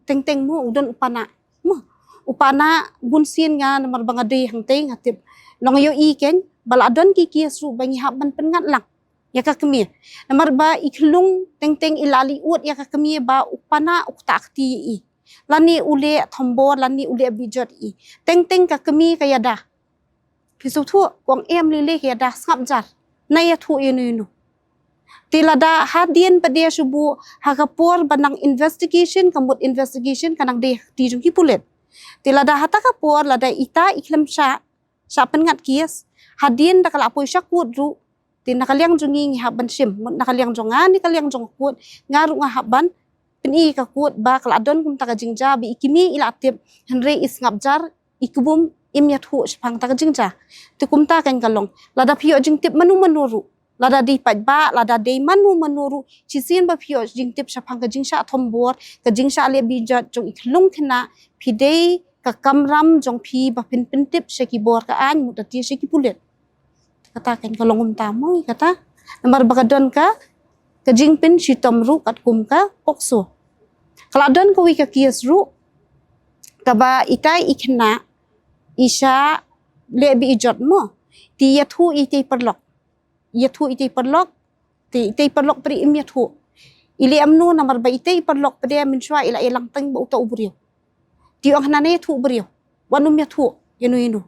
teng teng mo u don u panah. Mo. U panah bun sien nga namar ba nga dei hangtei nga tip. Long ïohi kan ba la don ki case ruh ba ngi hap ban pynngat lang ïa ka kmie. Namar ba i khyllung teng teng i la leh ud ïa ka kmie ba u panah u ktah kti ïa i. Lane u leh thombor, lane u leh be ijot ïa i. Teng teng ka kmie ka ïada. Phi sngewthuh, kong em lei lei ka ïada, sngap jar. Nai ïathuh ïano ïano. Te lada hadien pat de shu buh ha ka por ba nang investigation, ka mut investigation ka nang dei ha ka kti jong ki pulit. Te lada ha kata ka por lada ita i khlem shah, shah pynngat case, hadien da ka la poi sha court ruh, te na ka liang jong ngi ngi hap ban shim, mut na ka liang jong nga, na ka liang jong ka court, nga ruh nga hap ban pyni ïa ka court ba ka la don kumta ka jingjia ba i kmie i la tip, hynrei i sngap jar, i kbum, im ïathuh shaphang kata ka jingjia. Te kumta kan ka long. Lada phi ïoh jingtip mano mano ruh, lada dei paidbah, lada dei mano mano ruh, shisien ba phi ïoh jingtip shaphang ka jingshah thombor, ka jingshah leh be ijot jong i khyllung khynnah, phi dei ka kamram jong phi ba phin pyntip sha ki bor ka aiñ, mut kata sha ki pulit. Kata kan ka long kumta mo ïa kata. Namar ba ka don ka, ka jingpynshitom ruh katkum ka POCSO. Ka la don kawei ka case ruh kaba ita i khynnah i shah leh be ijot mo. Te i ïathuh ïa itei i paralok. I ïathuh ïa itei i paralok. Te itei i paralok pat de im ïathuh. I leh kumno namar ba itei i paralok pat de mynshuwa i la ïalang teng bad uta u briew. Te i ong hana nai ïathuh briew. Wat nym ïathuh ïano ïano.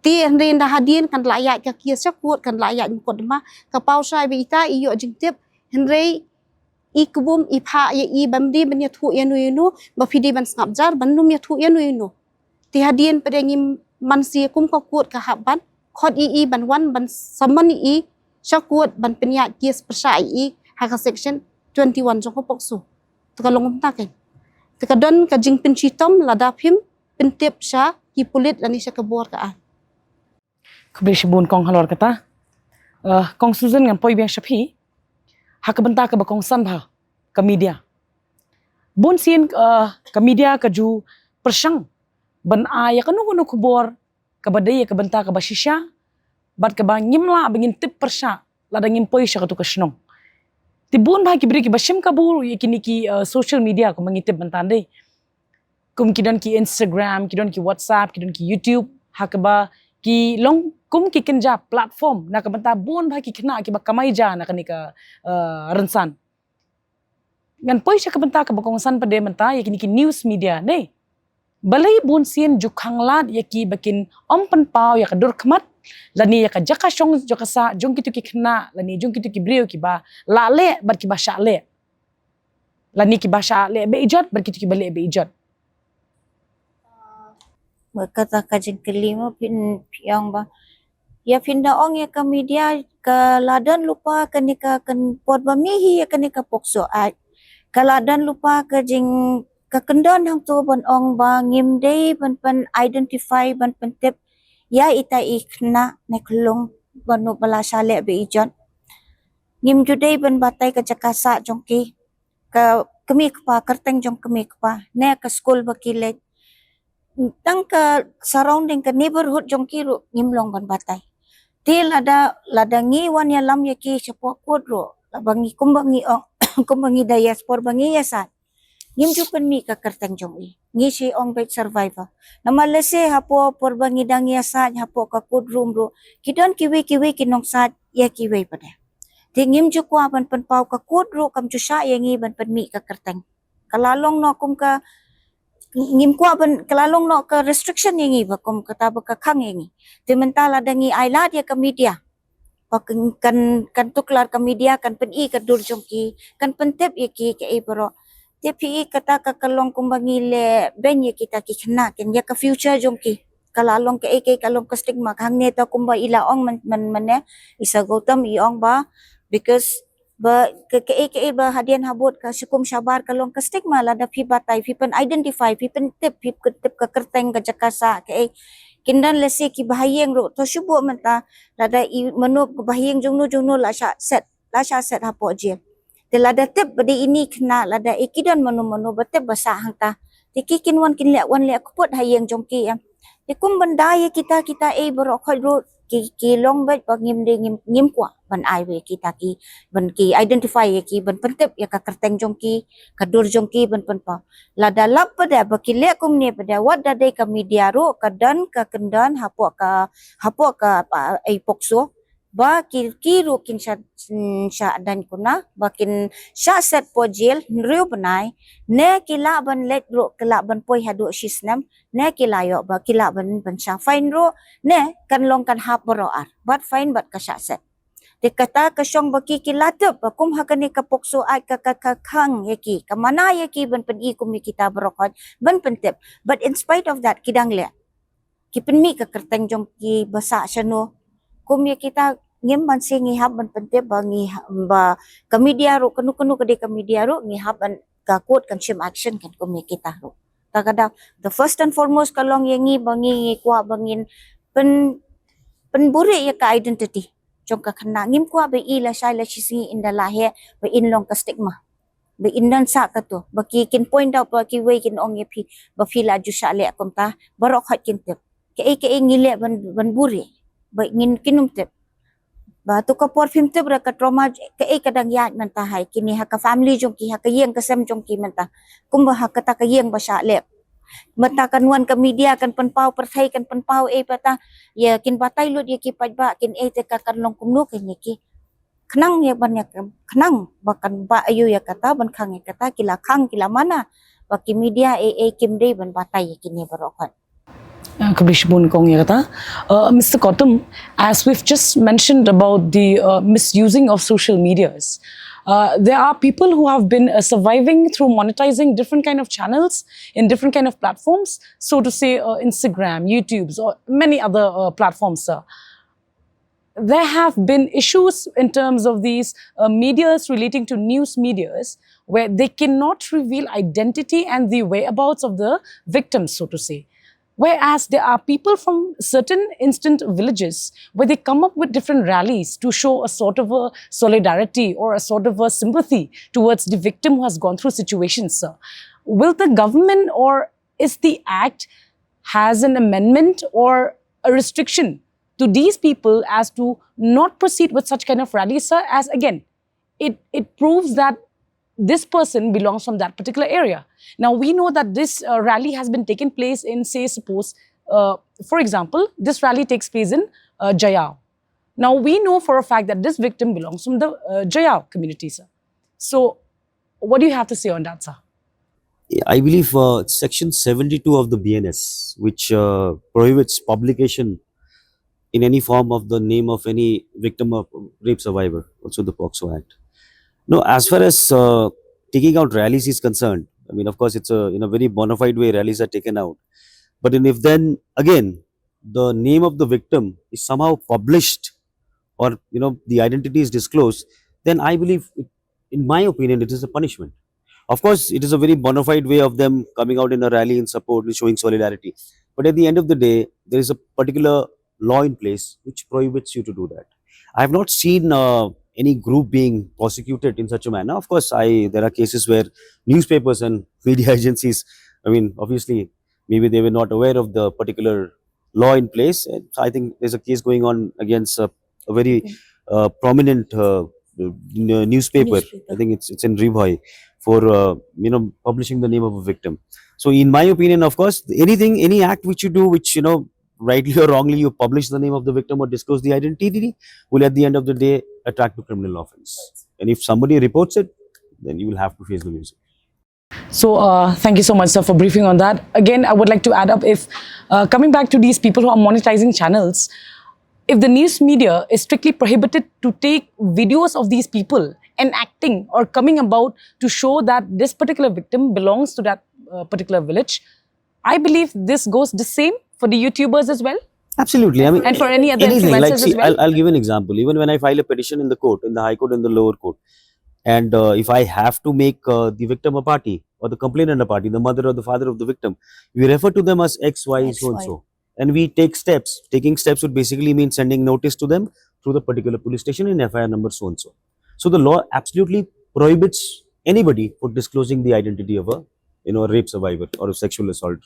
Te hynrei ynda hadien kan la ïaid ka case sha court, kan la ïaid mukotduma, ka paw shai ba ita i ïoh jingtip, hynrei i kbum i phah ïa i bym dei ban ïathuh ïano ïano, ba phi dei ban sngap jar ban nym ïathuh ïano ïano. Te hadien pat de ngi man sha kum ka court ka hap ban khot ïa i ban wan ban summon ïa i sha court ban pynïaid case pyrshah ïa i ha ka section twenty-one jong ka POCSO. Te ka long kumta kan. Te ka don ka jingpynshitom lada phim pyntip sha ki pulit lane sha ka bor ka aiñ. Khublei shibun kong halor kata. Eh, kong Susan, ngan poi biang sha phi ha ka bynta kaba kongsan bha ka media. Bun sien, eh, ka media ka ju pyrshang ban ai ïa kano kano khubor kaba dei ïa ka bynta kaba shisha bad kaba ngim lah ba ngin tip pyrshah lada ngim poi sha katu ka shnong. Te bun bha ki briew kiba shim kabu ïa kine ki, eh, social media kumba ngi tip mynta dei. Kum ki don ki Instagram, ki don ki WhatsApp, ki don ki YouTube, ha kaba ki long kum ki kynja platform na ka bynta bun bha ki khynnah kiba kamai ja na kane ka, eh, rynsan. Ngan poi sha ka bynta kaba kongsan pat de mynta ïa kine ki news media ne. Balei bun sien ju khanglad ïa kiba kin ym pynpaw ïa ka dur khmat lane ïa ka jaka shong jaka sah jong kitu ki khynnah lane jong kitu ki briew kiba lah leh bad kiba shah leh. Lane kiba shah leh be ijot bad kitu kiba leh be ijot. Ba kata ka jingkylli mo phin, phi ong ba ïa phin da ong ïa ka media ka la don lypa kane ka, kan por ba mih hi ïa kane ka POCSO Act. Ka la don lypa ka jing, ka kyndon hangto ban ong ba ngim dei ban pyn identify ban pyntip ïa ita i khynnah ne khyllung ba no ba la shah leh be ijot. Ngim ju dei ban batai ka jaka sah jong ki, ka kmie kpa, kyrteng jong kmie kpa, ne ka skul ba ki leit. Tang ka surrounding, ka neighborhood jong ki ruh ngim long ban batai. Te lada, lada ngi wan ïalam ïa ki shapoh court ruh, lada ngi, kumba ngi ong, kumba ngi da ïa spor ba ngi ïa sah, ngim ju pynmih ka kyrteng jong i. Ngi shi ong beit survivor. Namar lehse hapoh por ba ngi dang ïa sah hapoh ka court room ruh, ki don kiwei kiwei ki nongsah ïa kiwei pat de. Te ngim ju kwah ban pynpaw, ka court ruh kam ju shah ïa ngi ban pynmih ka kyrteng. Ka la long noh kum ka, ngim kwah ban, ka la long noh ka restriction ïa ngi ba kum kata ba ka khang ïa ngi. Te mynta lada ngi ai lad ïa ka media, ba kan, kan, kan tuklar ka media, kan pyni ka dur jong ki, kan pyntip ïa ki kaei baroh. Te phi i kata ka, ka long kumba ngi leh beiñ ïa kita ki khynnah, kan ïa ka future jong ki. Ka la long kaei kaei, ka long ka stigma, ka hangne ta kumba i la ong man, man, man ne, i Sir Gautam i ong ba, because ba ka, kaei kaei ba hadien habud ka sha kum shabar ka long ka stigma, lada phi batai, phi pyn identify, phi pyntip, phi pyntip ka kyrteng, ka jaka sah, kaei. Kin don lehse ki bahaïing ruh, to shu buh mynta, lada i mano bahaïing jong no jong no la shah set, la shah set hapoh jail. Te lada tip ba dei ine i khynnah, lada i, ki don mano mano ba tip ba sah hangta, te ki kin wan, kin leh, wan leh kput ha ïing jong ki, em. Te kum ban da ïa kita, kita ei baroh khoit ruh, ki, ki long beit ba ngim dei, ngim, ngim kwah ban ai wei kita ki, ban ki identify ïa ki, ban pyntip ïa ka kyrteng jong ki, ka dur jong ki, ban pynpaw. Lada lap pat de ba ki leh kumne pat de, wat da dei ka media ruh, ka don ka kyndon hapoh ka, hapoh ka, ah, ei POCSO, ba ki, ki ruh kin shah, mm, shah daiñ kuna, ba kin shah set poh jail hynriew bnai, ne ki lah ban leit ruh, ki lah ban poi haduh shi snem, ne ki la ïoh ba ki lah ban, ban shah fine ruh, ne kan long kan hap baroh ar, bad fine bad ka shah set. Te kata ka shong ba ki, ki la tip ba kum ha kane ka POCSO Act ka, ka, ka khang ïa ki, ka mana ïa ki ban pyni kum ïa kita baroh khoit, ban pyntip. But in spite of that, ki dang leh. Ki pynmih ka kyrteng jong ki ba sah shano. Kum ïa kita ngim ban shu, ngi hap ban pyntip ba ngi ha-, ba ka media ruh, kano kano ka dei ka media ruh, ngi hap ban, ka court kan shim action kan kum ïa kita ruh. Ta ka da, the first and foremost ka long ïa ngi ba ngi, ngi kwah ba ngin pyn, pynbuhrieh ïa ka identity jong ka khynnah. Ngim kwah ba i lashai lashisngi in da la heh ba in long ka stigma, ba in don sah kato, ba ki kin point out, ba kiwei kin ong ïa phi ba phi la ju shah leh kumta, baroh khoit kin tip. Kaei kaei ngi leh ban, ban buhrieh, ba ngin, kin ym tip. Ba tu ka por phim tip ruh ka trauma kaei ka dang ïaid mynta ha kine, ha ka family jong ki, ha ka ïing ka sem jong ki mynta, kumba ha kata ka ïing ba shah leh. Mynta kan wan ka media kan pynpaw, pyrthei kan pynpaw, eh, pat ta, ïa kin batai lut ïa ki paidbah, kin, eh, te ka kan long kumno kane ki. Khnang ïa ban ïa, khnang ba kan bah aïu ïa kata, ban khang ïa kata, ki la khang, ki la mana. Ba ki media, eh, eh, kim dei ban batai ïa kine baroh khoit. Ah, khublei shibun kong ïa kata. Uh, Mister Gautam, as we've just mentioned about the, uh, misusing of social medias, uh, there are people who have been, uh, surviving through monetizing different kind of channels in different kind of platforms, so to say, uh, Instagram, YouTube's, or many other, uh, platforms, sir. There have been issues in terms of these, uh, medias relating to news medias, where they cannot reveal identity and the whereabouts of the victims, so to say. Whereas there are people from certain instant villages where they come up with different rallies to show a sort of a solidarity or a sort of a sympathy towards the victim who has gone through situations, sir. Will the government, or is the act, has an amendment or a restriction to these people as to not proceed with such kind of rallies, sir, as again, it, it proves that this person belongs from that particular area. Now, we know that this, uh, rally has been taken place in, say, suppose, uh, for example, this rally takes place in, uh, Jaiaw. Now, we know for a fact that this victim belongs from the, uh, Jaiaw community, sir. So, what do you have to say on that, sir? Yeah, I believe, uh, Section seventy-two of the B N S, which, uh, prohibits publication in any form of the name of any victim of rape survivor, also the POCSO Act. No, as far as, uh, taking out rallies is concerned, I mean, of course, it's a, in a very bona fide way rallies are taken out. But in, if then again the name of the victim is somehow published, or, you know, the identity is disclosed, then I believe, it, in my opinion, it is a punishment. Of course, it is a very bona fide way of them coming out in a rally in support, showing solidarity. But at the end of the day, there is a particular law in place which prohibits you to do that. I have not seen, uh, any group being prosecuted in such a manner. Of course, I there are cases where newspapers and media agencies, I mean, obviously, maybe they were not aware of the particular law in place. And I think there's a case going on against a, a very uh, prominent uh, n- newspaper. Newspaper. I think it's it's in Ri Bhoi for uh, you know publishing the name of a victim. So, in my opinion, of course, anything, any act which you do, which you know rightly or wrongly you publish the name of the victim or disclose the identity, will at the end of the day attract to criminal offense. And if somebody reports it, then you will have to face the music. So, uh, thank you so much, sir, for briefing on that. Again, I would like to add up if, uh, coming back to these people who are monetizing channels, if the news media is strictly prohibited to take videos of these people and acting or coming about to show that this particular victim belongs to that uh, particular village, I believe this goes the same for the YouTubers as well. Absolutely. I mean, And for any other anything like influencers see, as well. I'll, I'll give an example. Even when I file a petition in the court, in the High Court, in the lower court, and uh, if I have to make uh, the victim a party or the complainant a party, the mother or the father of the victim, we refer to them as X, Y, X, so and so, and we take steps. Taking steps would basically mean sending notice to them through the particular police station in F I R number so and so. So the law absolutely prohibits anybody for disclosing the identity of a you know a rape survivor or a sexual assault.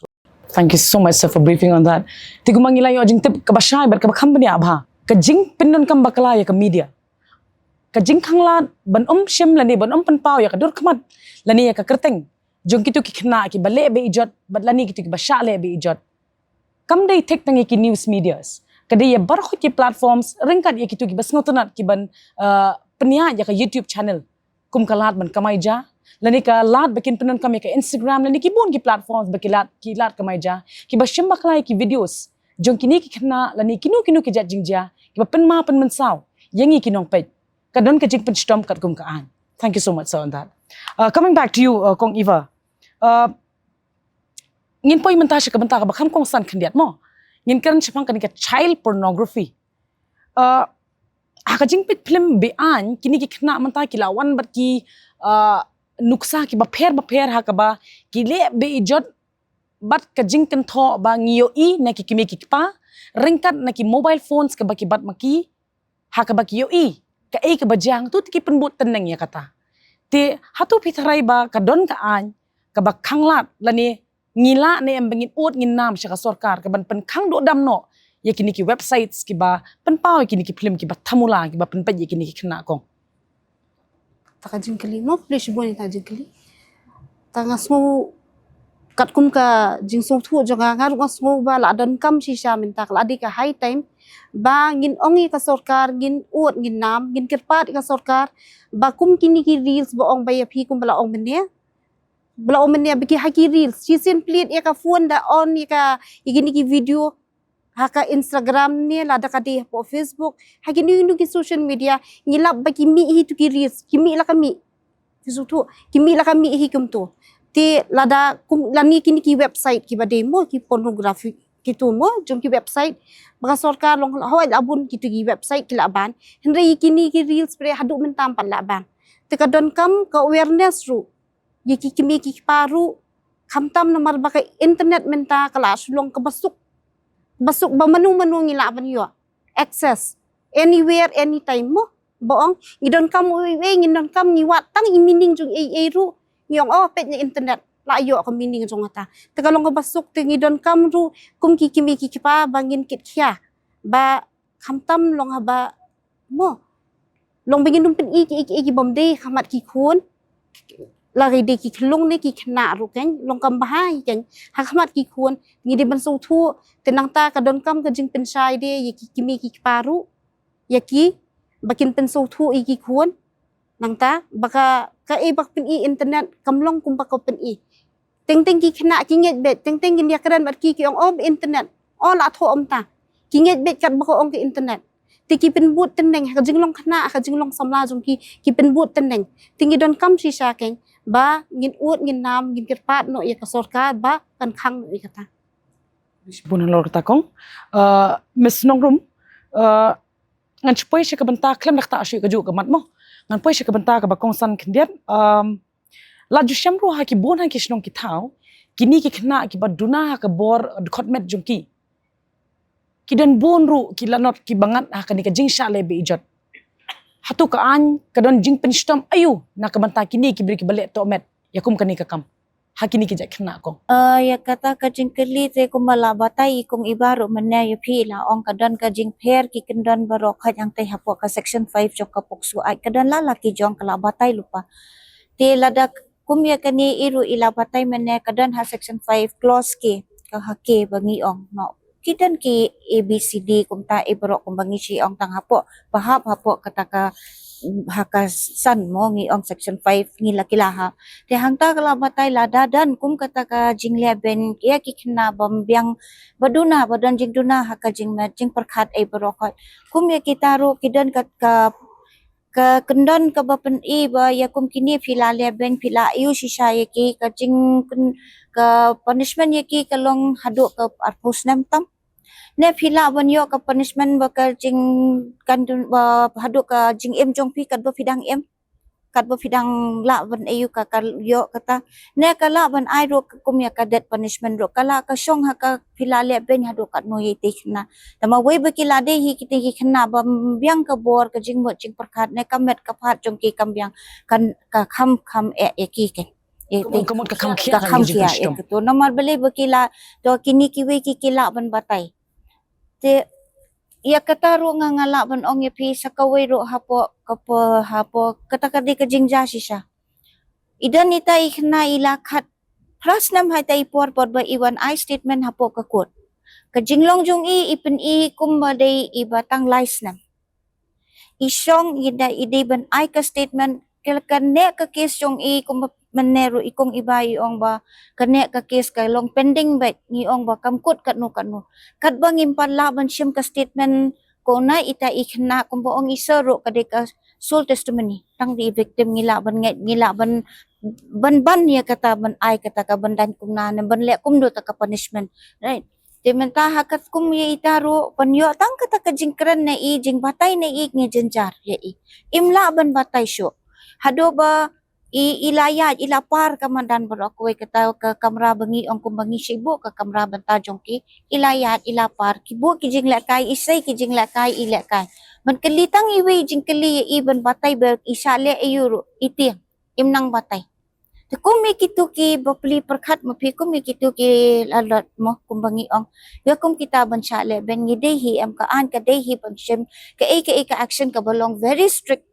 Thank you so much, sir, for briefing on that. Te kumba ngi la ïoh jingtip kaba shai bad kaba kham bniah bha ka jingpyndonkam bakla ïa ka media, ka jingkhanglad ban ym shim lane ban ym pynpaw ïa ka dur khmat lane ïa ka kyrteng jong kito ki khynnah kiba leh be ijot bad lane kito kiba shah leh be ijot. Kam dei thik tang ïa ki news medias, ka dei ïa baroh ki platforms ryngkat ïa kito kiba sngewtynnat kiban uh, pynïaid ïa ka YouTube channel kum ka lad ban kamai ja, lane ka lad ba kin pyndonkam ïa ka Instagram lane ki bun ki platforms ba ki lad ki lad kamai ja, kiba shim bakla ïa ki videos jong kine ki khynnah lane kino kino ki jait jingjia kiba pynma pynmynsaw ïa ngi ki nongpeit. Ka don ka jingpynshitom katkum ka aiñ. Thank you so much, sir, on that. Uh, coming back to you, uh, Kong Eva. Uh, ngin poi mynta sha ka bynta kaba kham kongsan khyndiat mo. Ngin kren shaphang kane ka child pornography. Uh, ha ka jingpeit phlim be-aiñ kine ki khynnah mynta ki la wan bad ki uh, nuksa kiba pher ba pher ha kaba ki leh be ijot bad ka jingkynthoh ba ngi ïohi na ki kmie ki kpa ryngkat na ki mobile phones kaba ki bat ma ki, ha kaba ki ïohi kaei kaba jia, to te ki pynbud tneng ïa kata. Te hato phi tharai ba ka don ka aiñ kaba khanglad lane ngi lah ne em ba ngin ud ngin nam sha ka sorkar kaban pynkhang duh dam noh ïa kine ki websites kiba pynpaw ïa kine ki phlim kiba thamula kiba pynpeit ïa kine ki khynnah, Kong? Ta ka jingkylli mo, khublei shibun ïa ta ka jingkylli. Ta nga sngew katkum ka jingsngewthuh jong nga, nga ruh nga sngew ba la donkam shisha mynta, ka la dei ka high time ba ngin ong ïa ka sorkar, ngin ud ngin nam, ngin kyrpad ïa ka sorkar ba kum kine ki reels ba ong ba ïa phi kum ba la ong mynne, ba la ong mynne ba ki ha ki reels shisien plie ïa ka phone da on ïa ka ïa kine ki video ha ka Instagram ne lada ka dei hapoh Facebook, ha kino kino ki social media, ngi lap ba ki mih hi tu ki reels, ki mih la ka mih. Phi sngewthuh, ki mih la ka mih hi kumtu. Te lada kum lane kine ki website kiba dei mo ki pornography kitu mo, jong ki website ba ka sorkar long hawai la bun kitu ki website ki la ban. Hynrei kine ki reels pyrshah haduh mynta pat la ban. Te ka donkam ka awareness ruh ïa ki kmie ki kpa ruh, khamtam namar ba ka internet mynta ka la shu long kaba suk, kaba suk ba mano mano ngi lah ban ïoh access anywhere anytime mo. Ba ong ngi donkam uei uei, ngi donkam, ngi wad tang i meaning jong ei ei ruh ngi ong oh peit na internet la ïoh ka meaning jong kata. Te ka long kaba suk, te ngi donkam ruh kum ki kmie ki kpa ba ngin kit khia ba khamtam long haba mo, long ba ngin ym pyni kiei kiei ki bym dei ha khmat ki khun, la ka dei ki khyllung ne ki khynnah ruh keiñ, long kam bha hi keiñ ha khmat ki khun. Ngi dei ban sngewthuh, te nangta ka donkam ka jingpynshai de ïa ki kmie ki kpa ruh, ïa ki ba kin pynsngewthuh ïa ki khun. Nangta ba ka kaei ba ka pyni internet kam long kum ba ka pyni. Teng teng ki khynnah ki ngeit beit, teng teng ngin ïakren bad ki, ki ong oh internet, oh la thoh ym ta. Ki ngeit beit kat ba ka ong ka internet. Te ki pynbud tneng ha ka jinglong khynnah, ha ka jinglong samla jong ki, ki pynbud tneng. Te ngi donkam shisha keiñ ba ngin ud ngin nam, ngin kyrpad noh ïa ka sorkar ba kan khang noh ïa kata. Bun halor kata, Kong. Uh, Miss Nongrum, uh, ngan shu poi sha ka bynta khlem da kata shu ka juk ka mat mo. Ngan poi sha ka bynta kaba kongsan khyndiat. Um, la ju shem ruh ha ki bun ha ki shnong ki thaw, kine ki khynnah kiba duna ha ka bor dkhot met jong ki, ki don bun ruh ki lanot kiba ngat ha kane ka jingshah leh be ijot. hato ka aiñ ka don jingpynshitom aïu na ka bynta kine ki briew kiba leh tohmet ïa kum kane ka kam ha kine ki jait khynnah, Kong? Ah, ïa kata ka jingkylli te kumba la batai i Kong Iba ruh mynne ïa phi, la ong ka don ka jingpher ki kyndon baroh khoit hangtei hapoh ka Section five jong ka POCSO Act, ka don la la ki jong, ka la batai lypa. Te lada kum ïa kane i ruh i la batai mynne, ka don ha Section five, clause K, ka ha K ba ngi ong noh, ki don ki A B C D kumta, i baroh kumba ngi shu ong tang hapoh, ba hap hapoh kata ka, ha ka san mo, ngi ong Section five ngi la, ki la hap. Te hangta ka la batai, lada don kum kata ka jingleh beiñ ïa ki khynnah bym biang, ba duna, ba don jingduna ha ka jingmet jingpyrkhat, i baroh khoit. Kum ïa kita ruh ki don ka, ka ka kyndon kaba pyni ba ïa kum kine phi la leh beiñ, phi la ïoh shisha ïa ki, ka jing, ka punishment ïa ki ka long haduh ka arphew snem tam. Ne phi lah ban ïoh ka punishment ba ka jing, kan dun, ba haduh ka jingim jong phi katba phi dang im, katba phi dang lah ban ïoh ka, ka ïoh kata. Ne ka lah ban ai ruh ka kum ïa ka death punishment ruh, ka lah ka shong ha ka phi la leh beiñ haduh katno ïa itei khynnah. Tangba wei ba ki la dei hi kitei ki khynnah bym biang ka bor, ka jingmut jingpyrkhat, ne ka met ka phad jong ki kam biang, kan, ka kham, kham eh ïa ki, ka, ïa, ka mut, ka kham khia, ka kham khia ïa kito. Namar balei ba ki la, to kine kiwei ki, ki lah ban batai. Te ïa kata ruh nga, nga lah ban ong ïa phi sa kawei ruh hapoh, ka po, hapoh kata ka dei ka jingjia shisha. I don ita i khynnah i la khatphra snem ha ita i por, por ba i wan ai statement hapoh ka court. Ka jinglong jong i, i pyni kumba dei iba tang lai snem. I shong, i da, i dei ban ai ka statement, ka, kane ka case jong i kumba mynne ruh i Kong Iba i ong ba kane ka case ka long pending beit, ngi ong ba kam kut katno katno. Katba ngim pat lah ban shim ka statement, ko na ita i khynnah, kumba ong i sir ruh, ka dei ka sole testimony. Tang dei victim ngi lah ban ngeit, ngi lah ban, ban, ban ïa kata, ban ai kata ka, ban dang kumna, ne ban leh kumno ta ka punishment. Right. Te mynta ha katkum ïa ita ruh, ban ïoh tang kata ka jingkren na i, jingbatai na i, ngi jynjar ïa i. Im lah ban batai shuh. Haduh ba i, i la ïaid, i la par ka madan baroh kawei, kata ka kamra ba ngi ong kumba ngi shu buh ka kamra bynta jong ki. I la ïaid, i la par, ki buh ki jinglehkai, i sei ki jinglehkai, i lehkai. Ban kylli tang iwei jingkylli ïa i, ban batai ba i shah leh aïu ruh, i tieng. Im nang batai. Te kum ïa kito ki bapli pyrkhat ma phi, kum ïa kito ki lalot mo, kumba ngi ong. Ïa kum kita ban shah leh beiñ, ngi dei hi, em, ka aiñ ka dei hi ban shim kaei kaei ka action kaba long very strict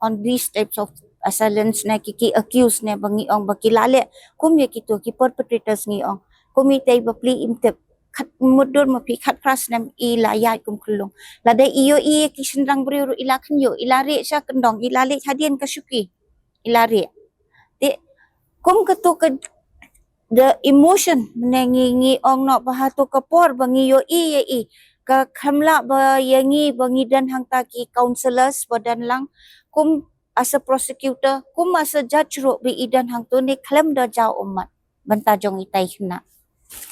on these types of assailants ne ki, ki accused ne ba ngi ong ba ki la leh, kum ïa kito ki perpetrators ngi ong. Kum itei bapli im tip, khat mutdur ma phi, khatphra snem i la ïaid kum khyllung. Lada i ïohi ïa ki shynrang briew ruh i la khynñiuh, i la rieh sha kyndong, i la leit hadien ka shuki, i la rieh. Te kum kato ka, the emotion, ne ngi, ngi ong noh ba hato ka por ba ngi ïohi ïa i, ka khlem lah ba ïa ngi ba ngi don hangta ki counsellors ba don lang, kum as a prosecutor, kum as a judge ruh ba i don hangto, ne khlem da jaw ummat bynta jong itai khynnah.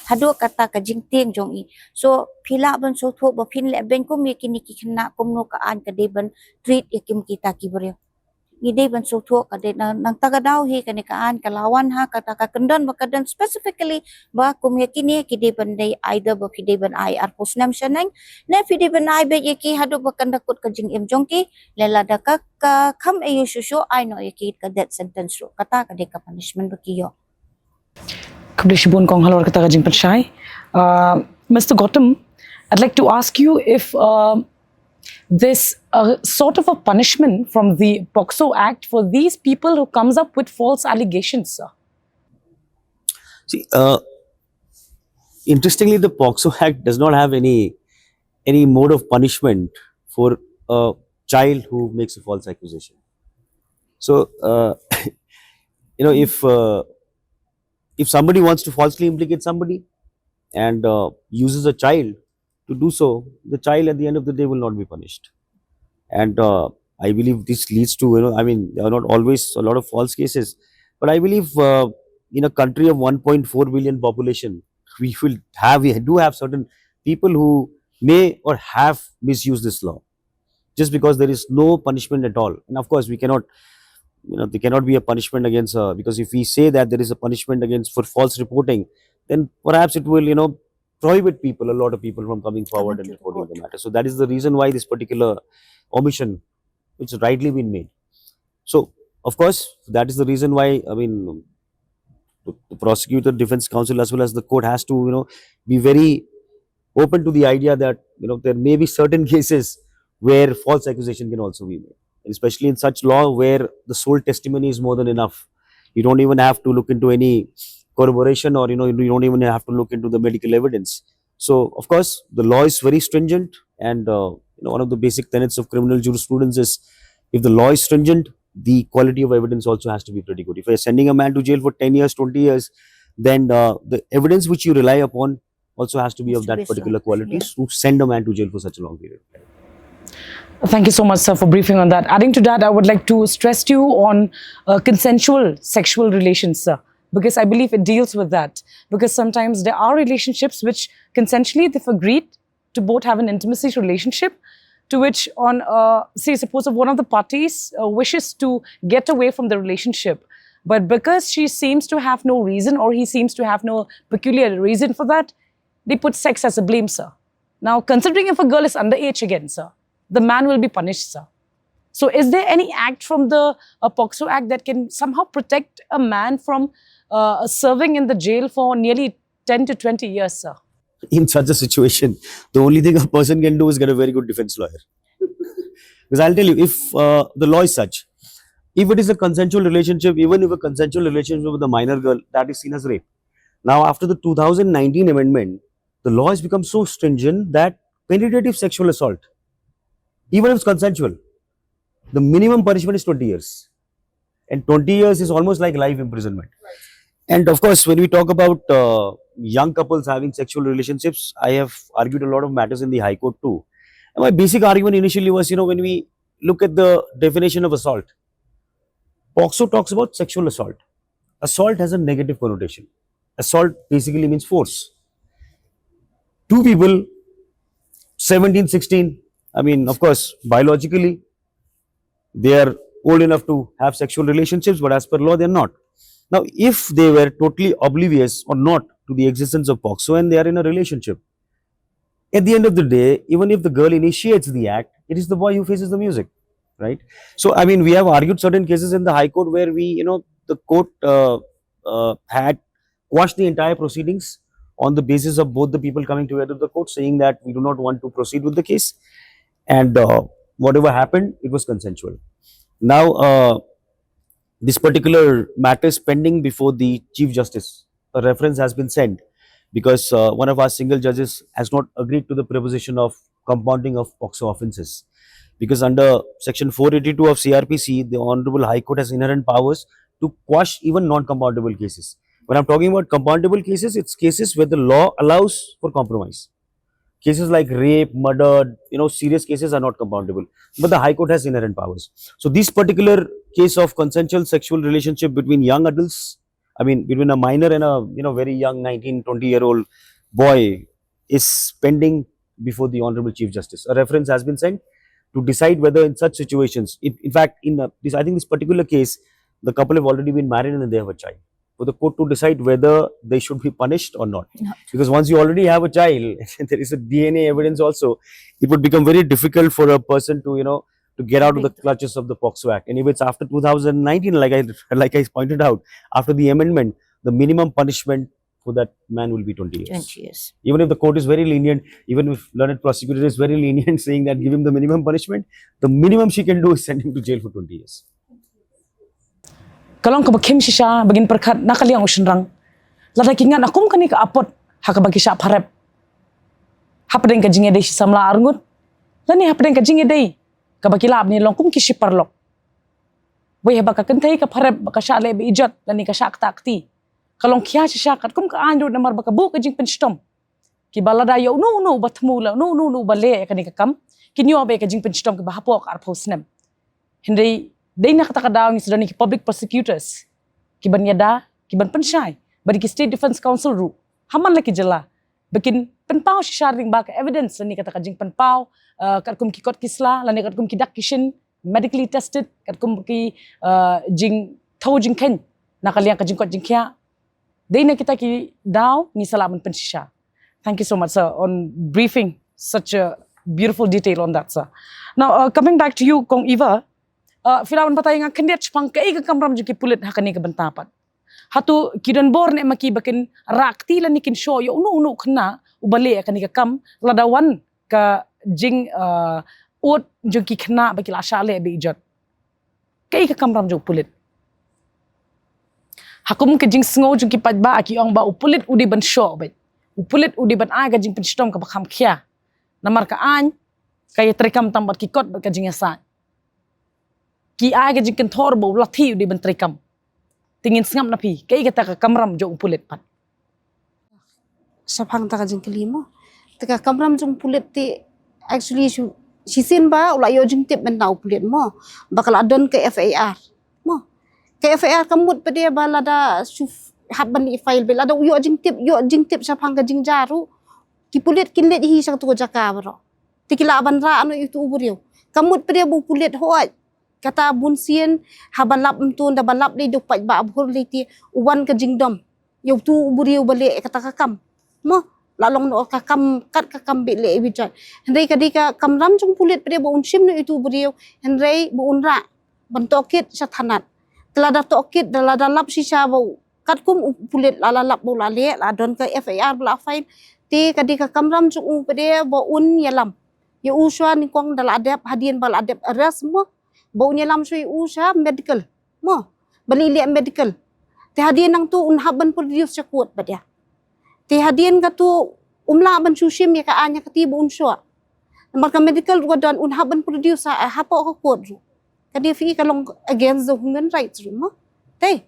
Haduh kata ka jingtieng jong i. So phi lah ban sngewthuh ba phin leh beiñ kum ïa kine ki khynnah, kumno ka aiñ ka dei ban treat ïa kim kita ki briew. Ngi dei ban sngewthuh, ka dei na, nangta ka daw hi kane ka aiñ ka la wan ha kata ka kyndon ba ka don specifically ba kum ïa kine ki dei ban dei, either ba phi dei ban ai arphew snem shaneng, ne phi dei ban ai beit ïa ki haduh ba kan da kut ka jingim jong ki, lada ka, ka kham aïu shuh shuh, ai noh ïa ki ka death sentence ruh. Kata ka dei ka punishment ba ki ïoh. Khublei shibun Kong halor kata ka jingpynshai. Uh, Mister Gautam, I'd like to ask you if, uh, there's a sort of a punishment from the POCSO Act for these people who comes up with false allegations, sir. See, uh, interestingly, the POCSO Act does not have any, any mode of punishment for a child who makes a false accusation. So, uh, you know, if, uh, if somebody wants to falsely implicate somebody and, uh, uses a child to do so, the child at the end of the day will not be punished. And, uh, I believe this leads to, you know, I mean, there are not always a lot of false cases, but I believe, uh, in a country of one point four billion population, we will have, we do have certain people who may or have misused this law just because there is no punishment at all. And of course, we cannot, you know, there cannot be a punishment against, uh, because if we say that there is a punishment against for false reporting, then perhaps it will, you know, prohibit people, a lot of people from coming forward and reporting the matter. So that is the reason why this particular omission which has rightly been made. So, of course, that is the reason why, I mean, the, the prosecutor, defense counsel, as well as the court has to, you know, be very open to the idea that, you know, there may be certain cases where false accusation can also be made, especially in such law where the sole testimony is more than enough. You don't even have to look into any corroboration, or, you know, you don't even have to look into the medical evidence. So, of course, the law is very stringent, and, uh, you know, one of the basic tenets of criminal jurisprudence is, if the law is stringent, the quality of evidence also has to be pretty good. If you're sending a man to jail for ten years, twenty years, then, uh, the evidence which you rely upon also has to be of that particular quality to send a man to jail for such a long period of time. Thank you so much, sir, for briefing on that. Adding to that, I would like to stress to you on uh, consensual sexual relations, sir, because I believe it deals with that. Because sometimes there are relationships which consensually they've agreed to both have an intimacy relationship, to which, on uh, say, suppose if one of the parties uh, wishes to get away from the relationship, but because she seems to have no reason or he seems to have no peculiar reason for that, they put sex as a blame, sir. Now, considering if a girl is underage again, sir, the man will be punished, sir. So, is there any act from the uh, POCSO Act that can somehow protect a man from uh, serving in the jail for nearly ten to twenty years, sir? In such a situation, the only thing a person can do is get a very good defense lawyer. Because I'll tell you, if uh, the law is such, if it is a consensual relationship, even if a consensual relationship with a minor girl, that is seen as rape. Now, after the two thousand nineteen amendment, the law has become so stringent that penetrative sexual assault, even if it's consensual, the minimum punishment is twenty years. And twenty years is almost like life imprisonment. And of course, when we talk about uh, young couples having sexual relationships, I have argued a lot of matters in the High Court too. And my basic argument initially was, you know, when we look at the definition of assault, POCSO talks about sexual assault. Assault has a negative connotation. Assault basically means force. Two people, seventeen, sixteen, I mean, of course, biologically, they are old enough to have sexual relationships, but as per law, they're not. Now, if they were totally oblivious or not to the existence of POCSO and they are in a relationship, at the end of the day, even if the girl initiates the act, it is the boy who faces the music, right? So, I mean, we have argued certain cases in the High Court where we, you know, the court uh, uh, had quashed the entire proceedings on the basis of both the people coming together to the court saying that we do not want to proceed with the case, and uh, whatever happened, it was consensual. Now, uh, this particular matter is pending before the Chief Justice. A reference has been sent because uh, one of our single judges has not agreed to the proposition of compounding of POCSO offences. Because under Section four eighty-two of C R P C, the Honorable High Court has inherent powers to quash even non-compoundable cases. When I'm talking about compoundable cases, it's cases where the law allows for compromise. Cases like rape, murder, you know, serious cases are not compoundable. But the High Court has inherent powers. So this particular case of consensual sexual relationship between young adults, I mean, between a minor and a, you know, very young nineteen, twenty year old boy is pending before the Honorable Chief Justice. A reference has been sent to decide whether in such situations, in, in fact, in uh, this, I think this particular case, the couple have already been married and they have a child. For the court to decide whether they should be punished or not. Because once you already have a child, there is a D N A evidence also. It would become very difficult for a person to, you know, to get out of the clutches of the POCSO Act. And if it's after two thousand nineteen, like I like I pointed out, after the amendment, the minimum punishment for that man will be twenty years. Twenty years. Even if the court is very lenient, even if learned prosecutor is very lenient, saying that give him the minimum punishment, the minimum she can do is send him to jail for twenty years. Ka long kaba khim shisha ba ngin pyrkhat na ka liang u shynrang. Lada ki ngat na kum kane ka apot ha kaba ki shah pharep. Hapdeng ka jingïadei shi samla arngut. Lane hapdeng ka jingïadei kaba ki lah ban ïalong kum ki shi paralok. Wei haba ka kynthei ka pharep ba ka shah leh ba ijot lane ka shah ktah kti. Ka long khia shisha katkum ka aiñ ruh namar ba ka buh ka jingpynshitom. Kiba lada ïa uno uno uba thmu la uno uno uno uba leh ïa kane ka kam, kin ïoh beit ka jingpynshitom kaba hapoh ka arphew snem. Hynrei dei na kata ka daw ngi sdang ki public prosecutors kiban ïada, kiban pynshai bad ki state defense counsel ruh ha man la ki jylla ba kin pynpaw shisha lyngba ka evidence lane kata ka jingpynpaw, uh, katkum ki kot ki sla lane katkum ki dak ki shin medically tested, katkum ki uh, jingthew jingkheiñ na ka liang ka jingkoit jingkhiah. Dei na kita ki daw ngi sa lah ban pynshisha. Thank you so much, sir, on briefing such a Beautiful detail on that, sir. Now, uh, coming back to you, Kong Eva, uh, phi lah ban batai ïa nga khyndiat shaphang kaei ka kamram jong ki pulit ha kane ka bynta pat. Hato ki don bor ne em ki ba kin rah kti lane kin shoh ïa uno uno u khynnah uba leh ïa kane ka kam lada wan ka jing, uh, ud jong ki khynnah ba ki la shah leh beh jot. Kaei ka kamram jong u pulit? Ha kum ka jingsngew jong ki paidbah ki ong ba u pulit u dei ban shoh beit. U pulit u dei ban ai ka jingpynshitom kaba kham khia. Namar ka aiñ ka ïatreikam tang bad ki kot bad ka jingïasaid. Ki ai ka jingkynthor ba u lathi u dei ban treikam. Te ngin sngap na phi, kaei kata ka kamram jong u pulit pat? Shaphang ta ka jingkylli mo. Te ka kamram jong u pulit te actually shu, shisien ba u la ïoh jingtip mynta u pulit mo, ba ka la don ka F I R mo. Ka F I R ka mut pat de ba lada shu hap ban leit file beit, lada u ïoh jingtip, ïoh jingtip shaphang ka jingjia ruh, ki pulit kin leit hi sha katu ka jaka baroh. Te ki lah ban rah noh ïa utu u briew. Ka mut pat de ba u pulit hooid. Kata bunsien haba lap mynta, da ba lap lei da u paidbah ba hur lei te u wan ka jingdom ïa utu u briew ba leh kata ka kam. Mo, la long noh ka kam, kat ka kam beit leh beit jot. Hynrei ka dei ka kamram jong u pulit pat de ba un shim noh ïa utu u briew, hynrei ba un rah ban tohkit sha thanat. Te lada tohkit, da lada lap shisha ba u, katkum u pulit la, la lap ba u la leh, la don ka F I R ba la file. Te ka dei ka kamram jong u pat de ba un ïalam ïa u shuwa nyngkong da la dep, hadien ba la dep arrest mo, ba un ïalam shuwa ïa u sha medical mo, ba leit leh medical. Te hadien nangta un hap ban produce sha court pat de. Te hadien katu um lah ban shu shim ïa ka aiñ ha kti ba un shoh. Namar ka medical ruh ka don, un hap ban produce ha, hapoh ka court ruh. Ka dei phi ka long against the human rights ruh mo. Te,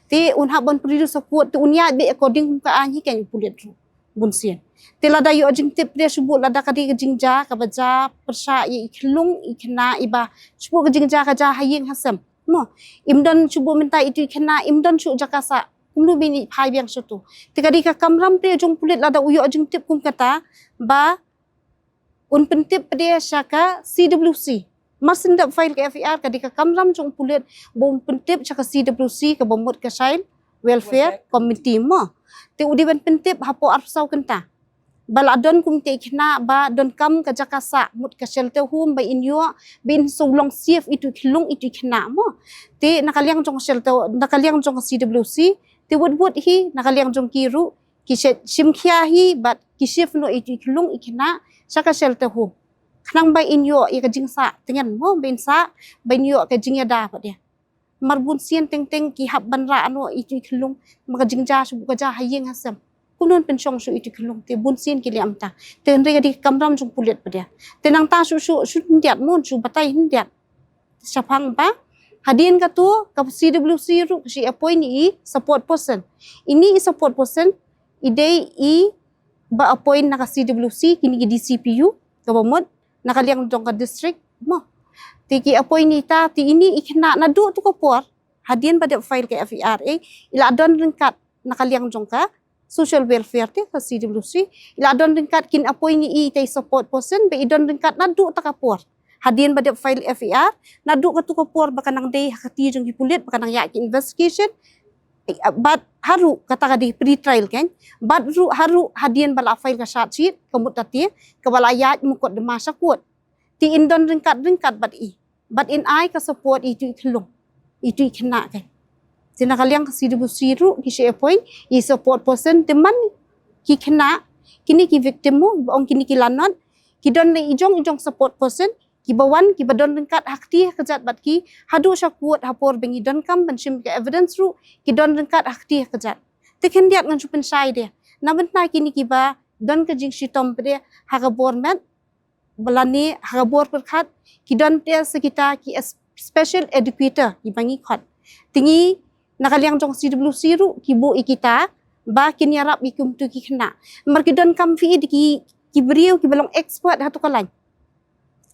te un hap ban produce ha court, te un ïaid beit according kum ka aiñ hi, kein u pulit ruh bunsien. Te lada ïoh jingtip pat de shu bud lada ka dei ka jingjia kaba jia pyrshah ïa i khyllung i khynnah, iba shu bud ka jingjia ka jia ha ïing ha sem mo. Im don shu bud mynta itu i khynnah, im don shu jaka sah, kumno ban ïa phai biang sha utu. Te ka dei ka kamram pat de jong u pulit lada u ïoh jingtip kum kata ba un pyntip pat de sha ka C W C. Mar shu dep file ka F I R, ka dei ka kamram jong u pulit ba un pyntip sha ka C W C, kaba mut ka Child Welfare Committee mo. Te u dei ban pyntip hapoh arphew saw kynta. Ba la don kum ita i khynnah ba donkam ka jaka sah, mut ka shelter home, ba in ïoh, ba in shu long safe itu i khyllung itu i khynnah mo. Te na ka liang jong ka shelter, na ka liang jong ka C W C, te wut wut hi na ka liang jong ki ruh, ki shet shim khia hi bad ki shift noh itu i khyllung i khynnah sha ka shelter home. Khnang ba in ïoh ïa ka jingsah tngen mo, ba in sah, ba in ïoh ka jingïada pat de. Mar bunsien teng teng ki hap ban rah noh itu i khyllung, ma ka jingjia shu bud ka jia ha ïing ha sem. Kumno ban pynshong shuh itu i khyllung, te bunsien ki leh mynta. Te hynrei ka dei ka kamram jong u pulit pat de. Te nangta shu, shu, shu khyndiat mo, shu batai khyndiat shaphang ba hadien katu ka C W C ruh ka shu appoint ïa i support person. Ine i support person i dei iba appoint na ka C W C, kine ki D C P U, kaba mut na ka liang jong ka district mo. Te ki appoint ïa ita, te ine i khynnah naduh tu ka por, hadien ba dep file ka F I R, eh, i la don ryngkat na ka liang jong ka social welfare te ka C W C, i la don ryngkat, kin appoint ïa i ita i support person ba i don ryngkat naduh ta ka por. Hadien ba dep file F I R, naduh katu ka por ba ka nang dei ha ka kti jong ki pulit, ba ka nang ïaid ki investigation, eh, bad haduh kata ka dei pre-trial kein, bad ruh haduh hadien ba la file ka charge sheet, ka mut kata te, kaba la ïaid mukotduma sha court. Te in don ryngkat ryngkat bad i, bad in ai ka support itu i khyllung, itu i khynnah kein. Te na ka liang ka C W C ruh ki shu appoint ïa i support person, te man ki khynnah, kine ki victim mo, ba ong kine ki lanot, ki don lei i jong i jong support person, kiba wan, kiba don ryngkat ha kti ha kjat bad ki, haduh sha court, ha por ba ngi donkam ban shim ka evidence ruh, ki don ryngkat ha kti ha kjat. Te khyndiat ngan shu pynshai de, na bynta kine kiba don ka jingshitom pat de ha ka bor met, ba lane ha ka bor pyrkhat, ki don pat de sa kita ki es-, special educator kiba ngi khot. Te ngi na ka liang jong C W C ruh ki buh ïa kita ba kin ïarap ïa kumtu ki khynnah. Namar ki donkam phi i de ki, ki briew kiba long expert ha tu ka line.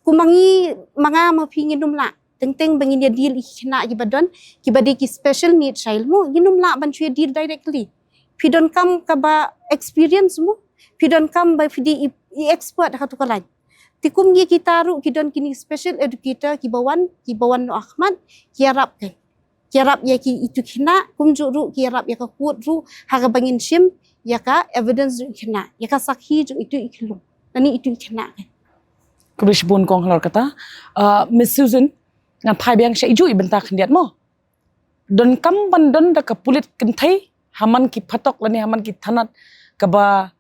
Kum ma ngi, ma nga ma phi ngin ym lah. Teng teng ba ngin ïa deal ïa ki khynnah kiba don, kiba dei ki special need child mo, ngin ym lah ban shu ïa deal directly. Phi donkam kaba experience mo, phi donkam ba phi dei i, i expert ha tu ka line. Te kum ngi kita ruh ki don kine special educator kiba wan, kiba wan noh ha khmat, ki ïarap kein. Ki ïarap ïa ki itu i khynnah, kumjuh ruh ki ïarap ïa ka court ruh, ha kaba ngin shim ïa ka evidence jong i khynnah, ïa ka sakhi jong itu i khyllung, lane itu i khynnah kein. Khublei shibun kong halor kata. Uh, Miss Susan, ngan phai biang sha iju i bynta khyndiat mo. Donkam ban don da ka pulit kynthei ha man ki phatok lane ha man ki thanat kaba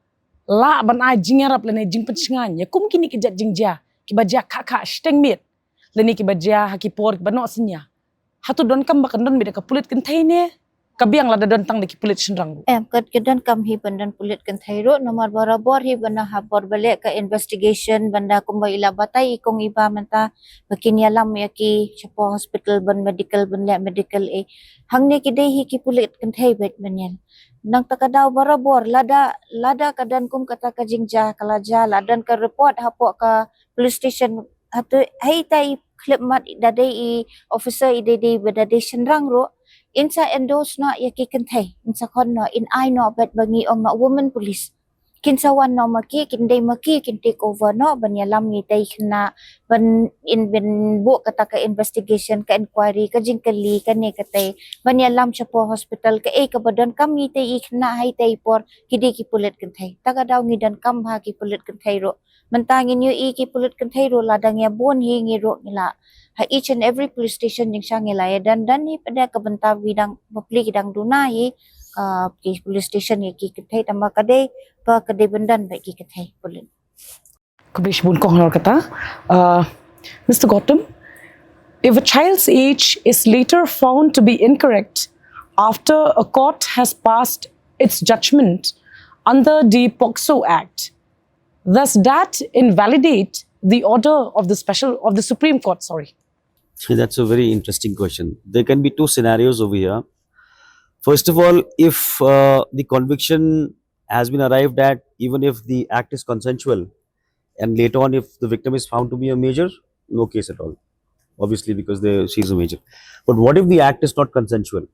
lah ban ai jingïarap lane jingpynshngaiñ ïa kum kine ki jait jingjia kiba jia kha kha shiteng miet lane kiba jia ha ki por kiba noh synñia. Hato donkam ba kan don beit da ka pulit kynthei ne ka biang lada don tang da ki pulit shynrang ruh? Em, ka, ka donkam hi ban don pulit kynthei ruh, namar barabor hi ban da ha por ba leh ka investigation, ban da kumba i la batai i kong Eva mynta, ba kin ïalam ïa ki shapoh hospital ban medical, ban leh medical, eh. Hangne ki dei hi ki pulit kynthei beit ban ïalam. Nangta ka daw barabor, lada, lada ka don kum kata ka jingjia ka la jia, la don ka report hapoh ka police station, hato, hei, ita i khyllipmat da dei i officer i dei dei ba da dei shynrang ruh, in sa endorse noh ïa ki kynthei, in sa khot noh, in ai noh beit ba ngi ong noh women police. Kin sa wan noh ma ki, kin dei ma ki, kin take over noh ban ïalam ïa ita i khynnah, ban in ban buh kata ka investigation, ka inquiry, ka jingkylli, kane katei, ban ïalam shapoh hospital, kaei kaba donkam ïa ita i khynnah ha ita i por, ki dei ki pulit kynthei. Ta ka daw ngi donkam ha ki pulit kynthei ruh. Mynta ngin ïohi ki pulit kynthei ruh, lada ngi ïa bun hi ngi ruh ngi lah. Ha each and every police station jingshisha ngi lah ïa don, don hi pat da ka bynta ba dang bapli ki dang duna hi, ah, ki police station ïa ki kynthei, tangba ka dei ba ka dei ban don beit ki kynthei pulit. Khublei shibun kong halor kata. Uh, Mister Gautam, if a child's age is later found to be incorrect after a court has passed its judgment under the POCSO Act, does that invalidate the order of the special, of the Supreme Court? Sorry. That's a very interesting question. There can be two scenarios over here. First of all, if uh, the conviction has been arrived at, even if the act is consensual, and later on, if the victim is found to be a major, no case at all. Obviously, because they, she's a major. But what if the act is not consensual?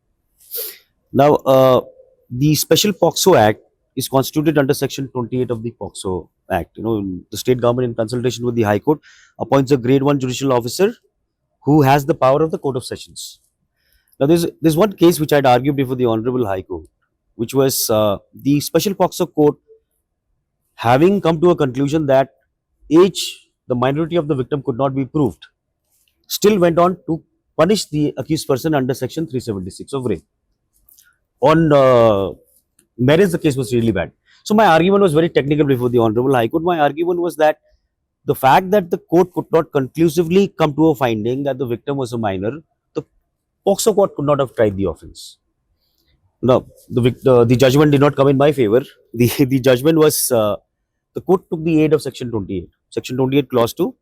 Now, uh, the special POCSO Act is constituted under Section twenty-eight of the POCSO Act. You know, the state government, in consultation with the High Court, appoints a grade one judicial officer who has the power of the Court of Sessions. Now, there's, there's one case which I'd argued before the Honorable High Court, which was uh, the special POCSO court, having come to a conclusion that age, the minority of the victim could not be proved, still went on to punish the accused person under Section three seventy-six of rape. On uh, merits, the case was really bad. So my argument was very technical before the Honorable High Court. My argument was that the fact that the court could not conclusively come to a finding that the victim was a minor, the POCSO court could not have tried the offense. Now, the, vic- the, the judgment did not come in my favor. The, the judgment was uh, the court took the aid of Section twenty-eight. Section twenty-eight, Clause two.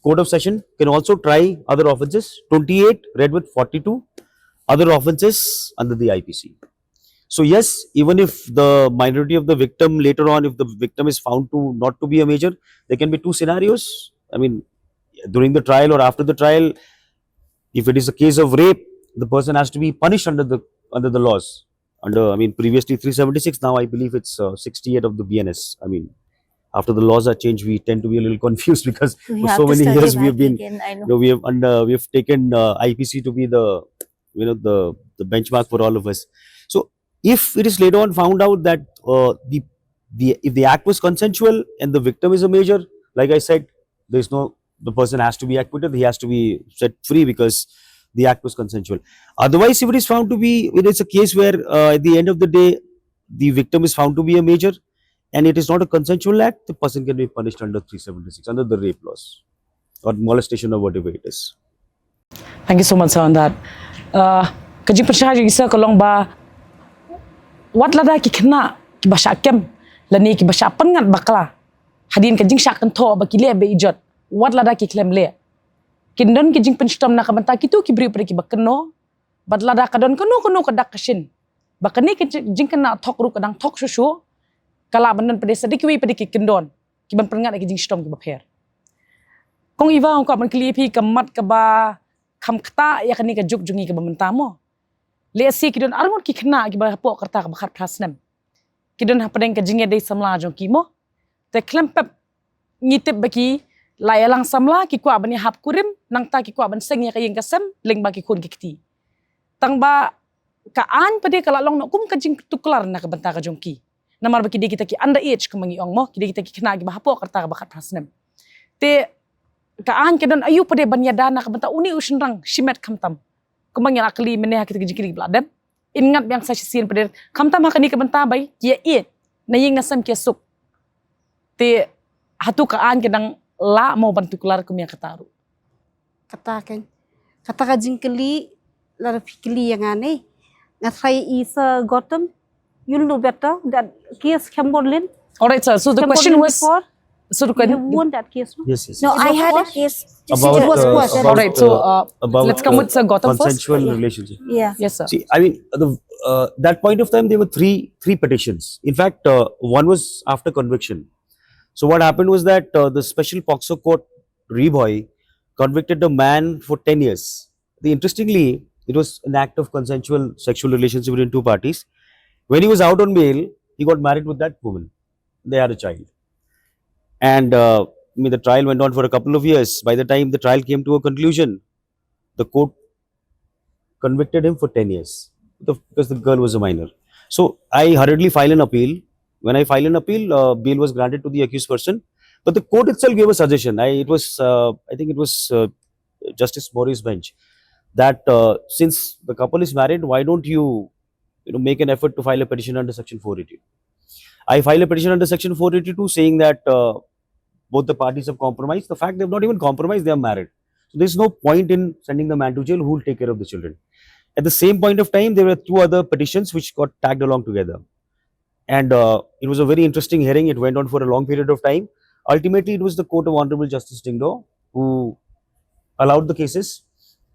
Court of Session can also try other offenses. twenty-eight read with forty-two other offenses under the I P C. So, yes, even if the minority of the victim later on, if the victim is found to not to be a major, there can be two scenarios. I mean, during the trial or after the trial, if it is a case of rape, the person has to be punished under the under the laws. Under, I mean, previously three seventy-six, now I believe it's uh, sixty-eight of the B N S. I mean, after the laws are changed, we tend to be a little confused because We for have so to many study years we back have been, again, I you know. know, we have under we have taken uh, I P C to be the, you know, the the benchmark for all of us. So if it is later on found out that uh, the the if the act was consensual and the victim is a major, like I said, there's no, the person has to be acquitted. He has to be set free because the act was consensual. Otherwise, if it is found to be, it is a case where uh, at the end of the day, the victim is found to be a major, and it is not a consensual act, the person can be punished under three seventy-six, under the rape laws or molestation or whatever it is. Thank you so much, sir, on that. Uh, ka jingpynshai jong i sir ka long ba wat lada ki khynnah kiba shah kem lane kiba shah pynngat bakla hadien ka jingshah kynthoh ba ki leh be ijot, wat lada ki khlem leh, kin don ki jingpynshitom na ka bynta kito ki briew pat kiba kynnoh. Bad lada ka don kano kano ka dak ka shin ba kane ka jing- jingkynnoh thok ruh ka dang thok shuh shuh, ka lah ban don pat de sa dei kiwei pat de ki kyndon ki ban pynngat ïa ki jingshitom kiba pher. Kong Eva, nga kwah ban kylli ïa phi ka mat kaba kham ktah ïa kane ka juk jong ngi kaba mynta mo. Lehse ki don arngut ki khynnah kiba hapoh ka rta kaba khatphra snem, ki don hapdeng ka jingïadei samla jong ki mo. Te khlem pep ngi tip ba ki la ïalang samla, ki kwah ban ïahap kurim, nangta ki kwah ban seng ïa ka ïing ka sem lyngba ki khun ki kti. Tangba ka aiñ pat de ka la long noh kum ka jingtuklar na ka bynta ka jong ki. Namar ba ki dei kita ki under age, kumba ngi ong mo, ki dei kita ki khynnah kiba hapoh ka rta kaba khatphra snem. Te ka aiñ ka don aïu pat de ban ïada na ka bynta une u shynrang shimet khamtam. Kumba ngi la kylli mynne ha kita ki jingkylli ba la dep. Ngin ngat biang sa shisien pat de khamtam ha kane ka bynta ba ki ïa ïeit na ïing na sem ki ïa suk. Te hato ka aiñ ka dang lah mo ban tuklar kum ïa kata ruh? Kata ka, kata ka jingkylli la phi kylli ïa nga ne. Nga tharai i Sir Gautam, you'll know better that case Khembor Lane. All right, sir. So the Khembor question Lane was, before, so the you que- have won that case, no? Yes, yes. No, it I was had quashed. A case. About, it was uh, quashed. About, all right, so uh, uh, about, let's come uh, with Sir Gautam first. Consensual relationship. Yeah. Yes, sir. See, I mean, the, uh, that point of time, there were three three petitions. In fact, uh, one was after conviction. So what happened was that uh, the special POCSO court, Ri Bhoi, convicted a man for ten years. The, interestingly, it was an act of consensual sexual relationship between two parties. When he was out on bail, he got married with that woman. They had a child. And uh, I mean, the trial went on for a couple of years. By the time the trial came to a conclusion, the court convicted him for ten years, the, because the girl was a minor. So I hurriedly filed an appeal. When I filed an appeal, uh, bail was granted to the accused person, but the court itself gave a suggestion. I, it was, uh, I think it was uh, Justice Mori's bench that uh, since the couple is married, why don't you, you know, make an effort to file a petition under Section four eighty-two? I filed a petition under Section four eighty-two saying that uh, both the parties have compromised. The fact they've not even compromised, they are married. So there's no point in sending the man to jail. Who will take care of the children? At the same point of time, there were two other petitions which got tagged along together. And uh, it was a very interesting hearing. It went on for a long period of time. Ultimately, it was the court of Honorable Justice Dingdo who allowed the cases.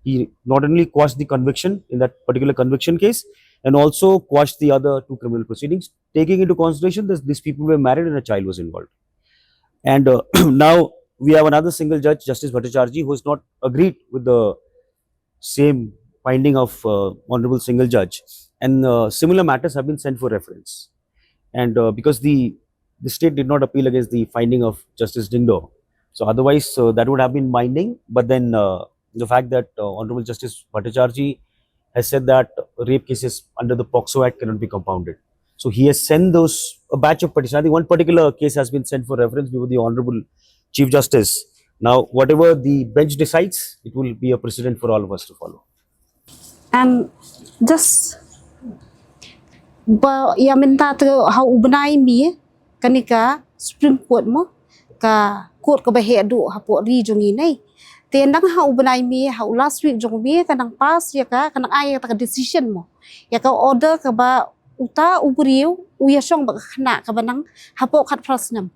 He not only quashed the conviction in that particular conviction case and also quashed the other two criminal proceedings, taking into consideration that these people were married and a child was involved. And uh, now we have another single judge, Justice Bhattacharjee, who has not agreed with the same finding of uh, Honorable Single Judge. And uh, similar matters have been sent for reference. And uh, because the, the state did not appeal against the finding of Justice Dingdo, so otherwise uh, that would have been binding. But then uh, the fact that uh, Honorable Justice Bhattacharjee has said that rape cases under the POCSO Act cannot be compounded. So he has sent those, a batch of petitions. I think one particular case has been sent for reference before the Honorable Chief Justice. Now, whatever the bench decides, it will be a precedent for all of us to follow. And just ba ïa mynta te ha u bnai May kane ka Supreme Court mo, ka court kaba heh duh hapoh ri jong ngi nei. Te nang ha u bnai May, ha u last week jong May, ka nang pass ïa ka, ka nang ai ïa ka decision mo, ïa ka order kaba uta u briew u ïashong bad ka khynnah kaba nang hapoh khatphra snem.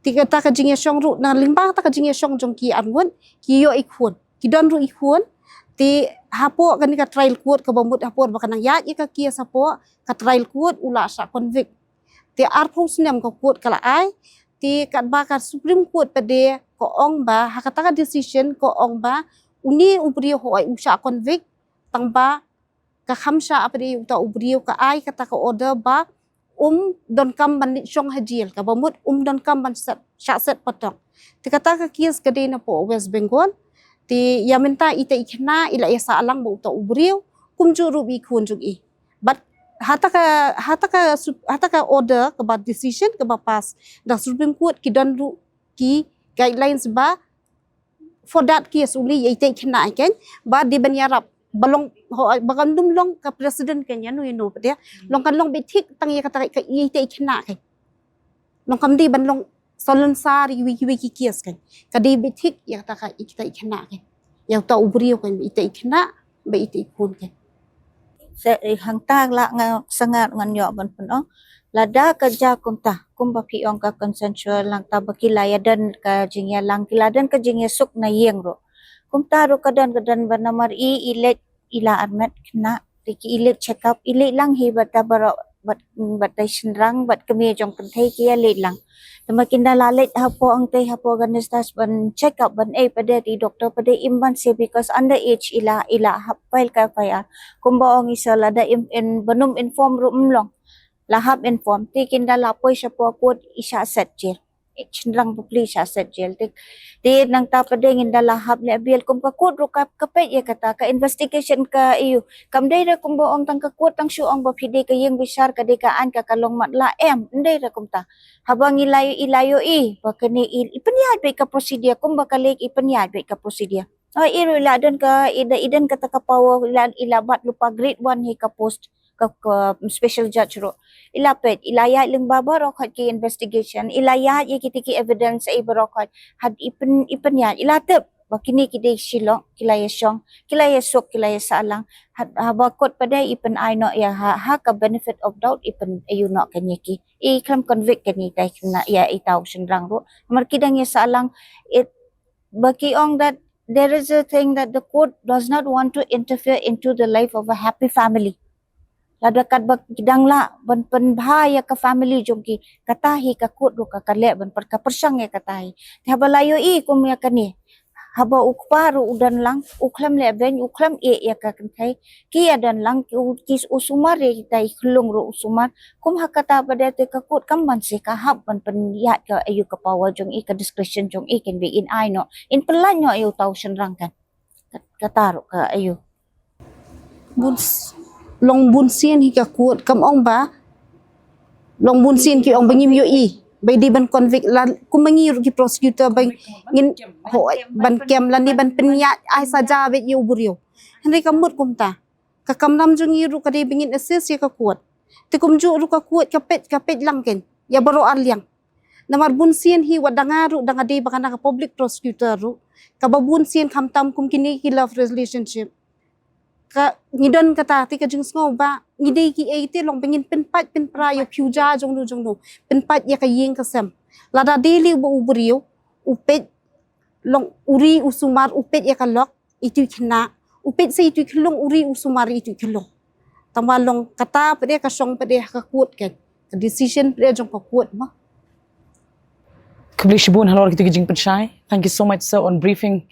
Te kata ka jingïashong ruh, na lyngba kata ka jingïashong jong ki arngut, ki ïoh i khun, ki don ruh i khun. Te hapoh kane ka trial court kaba mut hapoh ba ka nang ïaid ïa ka case hapoh ka trial court, u la shah convict. Te arphew snem ka court ka la ai. Te katba ka Supreme Court pat de ka ong ba ha kata ka decision ka ong ba une u briew hooid u shah convict, tang ba ka kham shah pat de uta u briew, ka ai kata ka order ba um donkam ban leit shong ha jail, kaba mut um donkam ban set, shah set patok. Te kata ka case ka dei na poh West Bengal. Te ïa mynta ita i khynnah i la ïa sah lang bad uta u briew, kumjuh ruh bad i khun jong i. Bad hata ka, hata ka sut-, hata ka order kaba decision kaba pass da Supreme Court, ki don ruh ki guidelines ba for that case only, ïa ita i khynnah, kan, ba dei ban ïarap, ba long, ho, ba kan ym long ka precedent, kan, ïa no ïa no pat de. Long kan long beit thik tang ïa kata ka, ïa ita i khynnah, kan. Long kam dei ban long salonsar ïa kiwei kiwei ki case, kan. Ka dei beit thik ïa kata ka, ïa kita i khynnah, kan. Ïa uta u briew, kan, ita i khynnah bad ita i khun, kan. Sa, eh, hangta la nga sngewthuh, ngan ïoh ban pynong. Lada ka jia kumta, kumba phi ong ka consensual, nangta ba ki la ïadon ka jingïalang, ki la don ka jingïasuk na ïing ruh. Kumta ruh ka don, ka don ba namar i, i leit, i la armet khynnah, te ki i leit check up, i leit lang hi bad da baroh, bad, bad da i shynrang, bad kmie jong kynthei ki ïa leit lang. Te ma kin da la leit hapoh, ong te hapoh Ganesh Das ban check up, ban ei pat de, te i doctor pat de im ban seh, because under age i la, i la hap file ka F I R. Kumba ong i sa, lada im, in, ban ym inform ruh ym long. La hap inform, te kin da la poi shapoh court, i shah set jail. Shynrang bapli sha set jail. Te, te nangta pat de ngin da la hap leh bail kum ka court ruh ka, ka peit ïa kata ka investigation ka ïoh. Kam dei re kumba ong tang ka court tang shu ong ba phi dei ka ïing bishar ka dei ka aiñ ka ka long matlah em. Ym dei re kumta. Haba ngi la ïoh, i la ïohi ba kane i, i pynïaid beit ka procedure kumba ka leh i pynïaid beit ka procedure. Oh, i ruh i la don ka, i da, i don kata ka power, i la, i la bat lypa grade one hi ka post ka, ka special judge ruh. I la peit, i la ïaid lyngba baroh khoit ki investigation, i la ïaid ïa kiti ki evidence i baroh khoit. Had i pyn, i pynïaid, i la tip ba kine ki dei shi lok, ki la ïa shong, ki la ïa suk, ki la ïa sahlang. Had, haba court pat de i pynai noh ïa ha, ha ka benefit of doubt i pyn, ïa u noh kane ki. I khlem convict kane i tai khynnah ïa i tau shynrang ruh. Namar ki dang ïa sahlang, it, ba ki ong that there is a thing that the court does not want to interfere into the life of a happy family. Lada katba ki dang lah ban pynbha ïa ka family jong ki, kata hi ka court ruh ka, ka leh ban pyn, ka pyrshang ïa kata hi. Te haba la ïohi kum ïa kane, haba u kpa ruh u don lang, u khlem leh beiñ, u khlem ïeh ïa ka kynthei, ki ïa don lang, ki u, ki u sumar ïa kita i khyllung ruh u sumar. Kum ha kata pat de te ka court kam ban seh, ka hap ban pynïaid ka, ïa u ka power jong i, ka discretion jong i, kan ba in ai noh, in pynlait noh ïa u tau shynrang kan. Ka, kata ruh ka ïa u. Bun s-, long bun sien hi ka court kam ong ba, long bun sien ki ong ba ngim ïohi ba i dei ban convict la, kumba ngi ruh ki prosecutor ba ngin, hooid, ban kem lane ban pynïaid ai saja beit ïa u briew. Hynrei kam mut kumta. Ka kamram jong ngi ruh ka dei ba ngin assist ïa ka court. Te kumjuh ruh ka court ka peit, ka peit lang kan ïa baroh ar liang. Namar bun sien hi wat da nga ruh da nga dei ba nga na ka public prosecutor ruh, kaba bun sien khamtam kum kine ki love relationship. Ka ngi don kata te ka jingsngew ba ngi dei ki ei te long ba ngin pynpait pynpra ïa u future jong nu jong nu, pynpait ïa ka ïing ka sem. Lada dei lei ba u briew u peit long u ri u sumar, u peit ïa ka lok, itu i khynnah, u peit sa itu i khyllung, u ri u sumar itu i khyllung. Tangba long kata pat de ka shong pat de ha ka court kan, ka decision pat de jong ka court mo. Khublei shibun halor kito ki jingpynshai. Thank you so much, sir, on briefing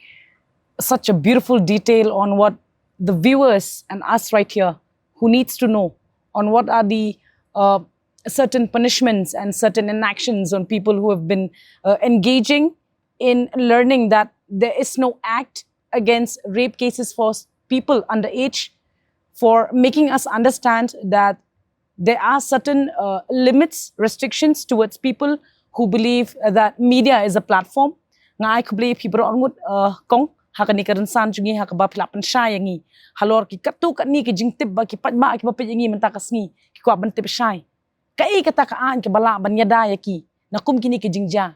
such a beautiful detail on what the viewers and us right here who needs to know on what are the, uh, certain punishments and certain inactions on people who have been, uh, engaging in learning that there is no act against rape cases for s-, people underage, for making us understand that there are certain, uh, limits, restrictions towards people who believe, uh, that media is a platform. Nga ai khublei ïa phi baroh arngut, uh, kong, ha kane ka rynsan jong ngi ha kaba phi la pynshai ïa ngi halor ki katto katne ki jingtip ba ki paidbah kiba peit ïa ngi mynta ka sngi ki kwah ban tip shai. Kaei kata ka aiñ kaba lah ban ïada ïa ki na kum kine ki jingjia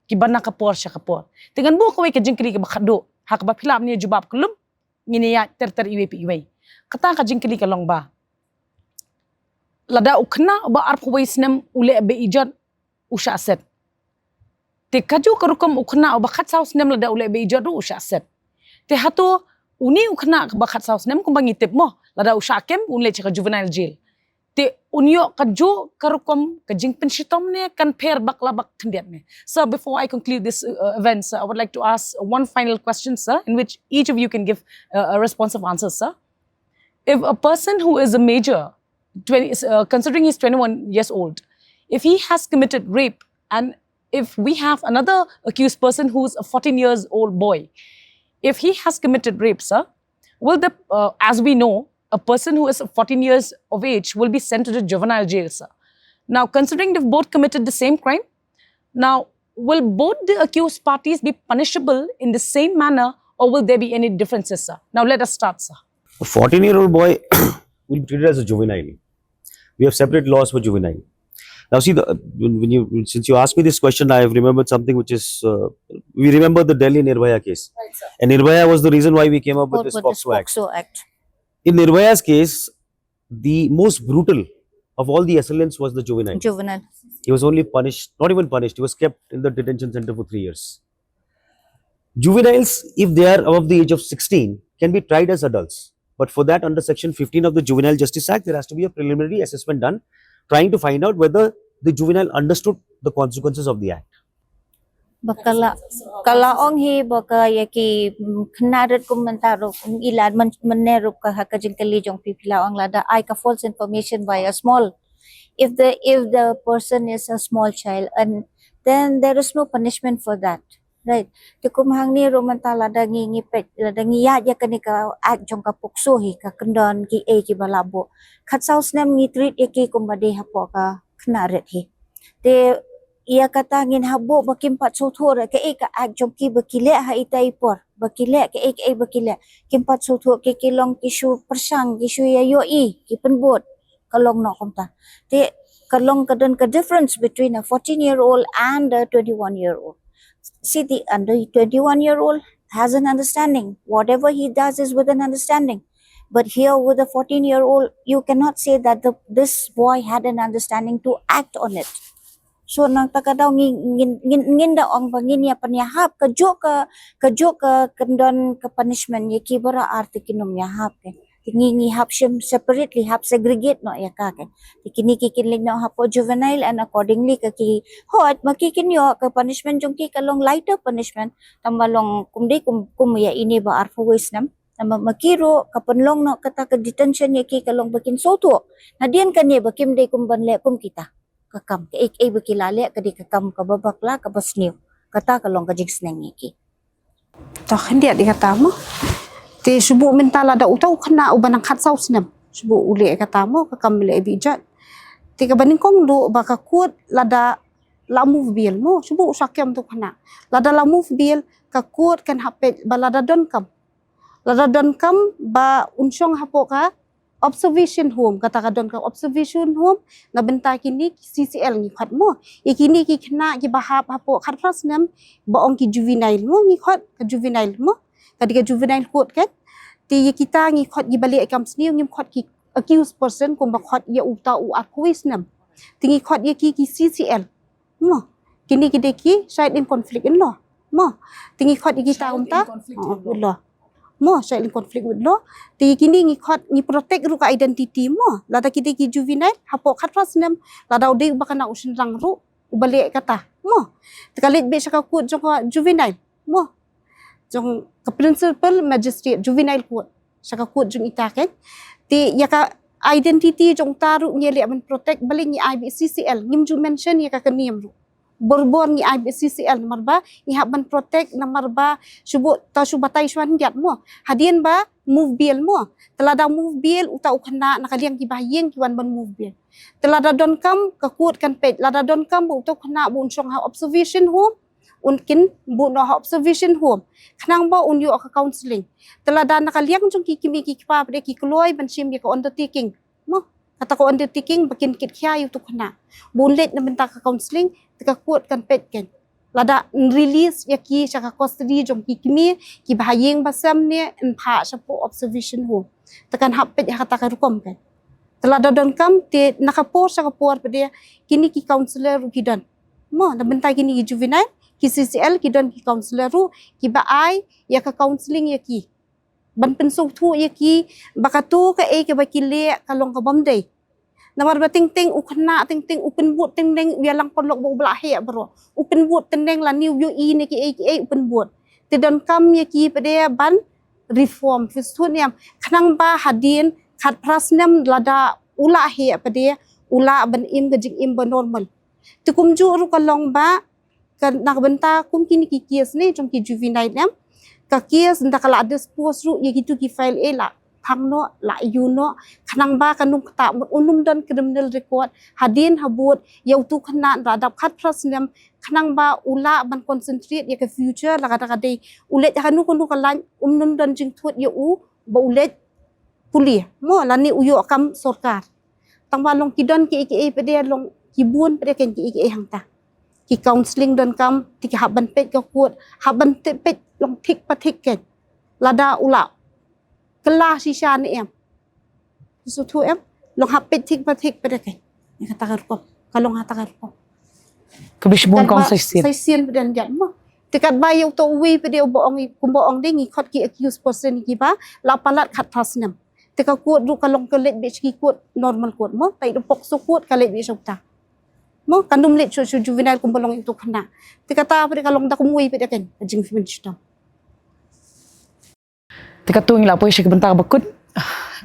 kiba na ka por sha ka por. Te ngan buh kawei ka jingkylli kaba khatduh ha kaba phi lah ban ïa jubab khlem ngin ïa ter ter iwei pa iwei. Kata ka jingkylli ka long ba lada u khynnah uba arphew wei snem u leh beiijot u shah set. Te kajuh ka rukom u khynnah uba khatsaw snem lada u leh beiijot ruh u shah set. Te hato une u khynnah kaba khatsaw snem kumba ngi tip mo lada u shah kem un leit sha ka juvenile jail. Te un ïoh kajuh ka rukom ka jingpynshitom ne kan pher bakla bak khyndiat ne. So before I conclude this, uh, event, sir, I would like to ask one final question, sir, in which each of you can give, uh, a responsive answer, sir. If a person who is a major, twenty, uh, considering he's twenty-one years old, if he has committed rape and if we have another accused person who's a fourteen years old boy, if he has committed rape, sir, will the, uh, as we know, a person who is fourteen years of age will be sent to the juvenile jail, sir. Now, considering they've both committed the same crime, now, will both the accused parties be punishable in the same manner, or will there be any differences, sir? Now, let us start, sir. A fourteen-year-old boy will be treated as a juvenile. We have separate laws for juvenile. Now, see, the, uh, when, when you, since you asked me this question, I have remembered something which is, uh, we remember the Delhi Nirbhaya case. Right, sir. And Nirbhaya was the reason why we came up with this POCSO Act. In Nirbhaya's case, the most brutal of all the assailants was the juvenile. Juvenile. He was only punished, not even punished, he was kept in the detention center for three years. Juveniles, if they are above the age of sixteen, can be tried as adults. But for that, under Section fifteen of the Juvenile Justice Act, there has to be a preliminary assessment done, trying to find out whether the juvenile understood the consequences of the act. Ba ka la, ka la ong hi ba ka ïa ki, mm, khynnah rit kum mynta ruh, mm, i la myn-, mynne ruh ka ha ka jingkylli jong phi, phi la ong lada ai ka false information by a small. If the, if the person is a small child and then there is no punishment for that. Right. Te kum hangne ruh mynta lada ngi ngi peit, lada ngi ïaid ïa kane ka act jong ka POCSO hi, ka kyndon kiei kiba lah buh. Khatsaw snem ngi treat ïa ki kumba dei hapoh ka khynnah rit hi. Te ïa kata ngin hap buh ba kim pat sngewthuh re kaei ka act jong ki ba ki leh ha ita i por, ba ki leh kaei kaei ba ki leh. Kim pat sngewthuh, ki ki long ki shu pyrshang, ki shu ïa ïohi, ki pynbud. Ka long noh kumta. Te ka long ka don ka difference between a fourteen year old and a twenty-one year old. See, the under twenty-one year old has an understanding. Whatever he does is with an understanding. But here with a fourteen year old, you cannot say that the, this boy had an understanding to act on it. So nangta ka daw ngi- ngin ngin ngin da ong ba ngin ïa pynïahap ka juk ka ka juk ka kyndon ka punishment ïa ki baroh ar te kin ym ïahap ke. Te ngi ngi hap shim separately, hap segregate noh ïa ka ke. Te kine ki kin leit noh hapoh juvenile and accordingly ka ki hot ma ki kin ïoh ka punishment jong ki ka long lighter punishment. Tang ba long kum dei kum kum ïa ine ba arphew wei snem. Tang ba ma ki ruh ka pynlong noh kata ka detention ïa ki ka long ba kin sngewthuh. Nadien kane ba kim dei kum ban leh kum kita. Ka kam kaei kaei ba ki la leh ka dei ka kam kaba bakla kaba sniew. Kata ka long ka jingsneng ïa ki. To khyndiat ïa kata mo. Te shu buh mynta lada uta u khynnah uba nang khatsaw snem, shu buh u leh ïa kata mo, ka kam leh bit jot. Te kaba nyngkong duh ba ka court lada la move bail mo, shu buh u sakem tu khynnah. Lada la move bail, ka court kan hap peit ba lada donkam, lada donkam ba un shong hapoh ka observation home, kata ka don ka observation home na bynta kine ki C C L ngi khot mo. Ïa kine ki khynnah kiba hap hapoh khatphra snem ba ong ki juvenile mo, ngi khot ka juvenile mo. Ka dei ka juvenile court kan. Te ïa kita ngi khot kiba leh kam sniew, ngim khot ki accused person kumba khot ïa uta u arphew wei snem. Te ngi khot ïa ki ki C C L. Mo. Kine ki dei ki child in conflict in law. Mo. Te ngi khot ïa kita kumta. Child in conflict in law. Mo, child in conflict with law. Te kine ngi khot ngi protect ruh ka identity mo. Lada ki dei ki juvenile hapoh khatphra snem, lada u dei uba kane u shynrang ruh uba leh kata. Mo. Te ka leit beit sha ka court jong ka juvenile. Mo. Jong ka principal magistrate juvenile court. Sha ka court jong ita kan. Te ïa ka identity jong uta ruh ngi leh ban protect, balei ngi ai beit C C L, ngim ju mention ïa ka kane ruh. Borbor ngi ai beit C C L namar ba ngi hap ban protect, namar ba shu buh ta shu batai shu wan ïat mo. Hadien ba move bail mo. Te lada move bail uta u khynnah na ka liang kiba ha ïing ki wan ban move bail. Te lada donkam ka court kan peit, lada donkam ba uta u khynnah ba un shong ha observation home, un kin buh noh ha observation home. Khnang ba un ïoh ka counselling. Te lada na ka liang jong ki kmie ki kpa pat de ki kloi ban shim ïa ka undertaking. Mo, kata ka undertaking ba kin kit khia ïa uta u khynnah. Ba un leit na bynta ka counselling, te ka court kan peit kan. Lada yn release ïa ki sha ka custody jong ki kmie kiba ha ïing ba sem ne yn phah shapoh observation home. Te kan hap peit ha kata ka rukom kan. Te lada donkam te na ka por sha ka por pat de kine ki counselor ruh ki don. Mo, na bynta kine ki juvenile, ki C C L ki don ki counselor ruh kiba ai ïa ka counselling ïa ki. Ban pynsngewthuh ïa ki ba kato kaei kaba ki leh ka long ka bym dei. Namar ba teng teng u khynnah teng teng u pynbud teng teng u ïalang paralok ba u ba la heh baroh. U pynbud teng teng lane u ïohi ne kiei kiei u pynbud. Te donkam ïa ki pat de ban reform, phi sngewthuh ne em, khnang ba hadien khatphra snem lada u la heh pat de u lah ban im ka jingim ba normal. Te kumjuh ruh ka long ba ka na ka bynta kum kine ki case ne jong ki juvenile em. Ka case ynda ka la dispose ruh ïa kitu ki file eh la phang noh, la ïoh noh, khnang ba ka nongktah mut un ym don criminal record hadien habud ïa utu u khynnah ynda dap khatphra snem, khnang ba u lah ban concentrate ïa ka future, la ka da ka dei u leit ha kano kano ka lain um nym don jingthut ïa u ba u leit pule mo lane u ïoh kam sorkar. Tang ba long ki don kiei kiei pat de long ki bun pat de kan kiei kiei hangta. Ki counselling donkam, te ki hap ban peit ka court, hap ban te- peit long thik pa thik kan. Lada u la kylla shisha ne em. Sngewthuh em, long hap peit thik pa thik pat de kan. Ïa kata ka rukom, ka long ha kata ka rukom. Khublei shibun Kong Saisien. Saisien pat de jan mo. Te katba ïa uta uwei pat de uba ong kumba ong de ngi khot ki accused person kiba la palat khatphra snem. Te ka court ruh ka long ka leit beit sha ki court, normal court mo, tai da POCSO court ka leit beit sha uta. Mo, kan ym leit sha sha juvenile kumba long ïa utu u khynnah. Te kata pat de ka long da kumwei pat de kan ka jingpynshitom. Te katto ngi la poi sha ka bynta ba kut.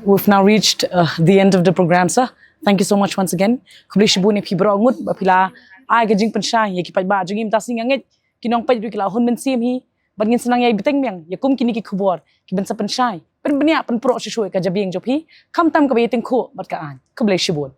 We've now reached uh, the end of the program, sir. Thank you so much once again. Khublei shibun ïa phi baroh ngut ba phi la Ai ka jingpynshai ïa ki paidbah jong ngi, mynta sngi nga ngeit ki nongpeit ruh ki la hun mynsiem hi bad ngin sa nang ïai bteng biang ïa kum kine ki khubor kiban sa pynshai, pynbniah, pynproh shuh shuh ïa ka jabieng jong phi, khamtam kaba ïatyngkhuh bad ka aiñ. Khublei shibun.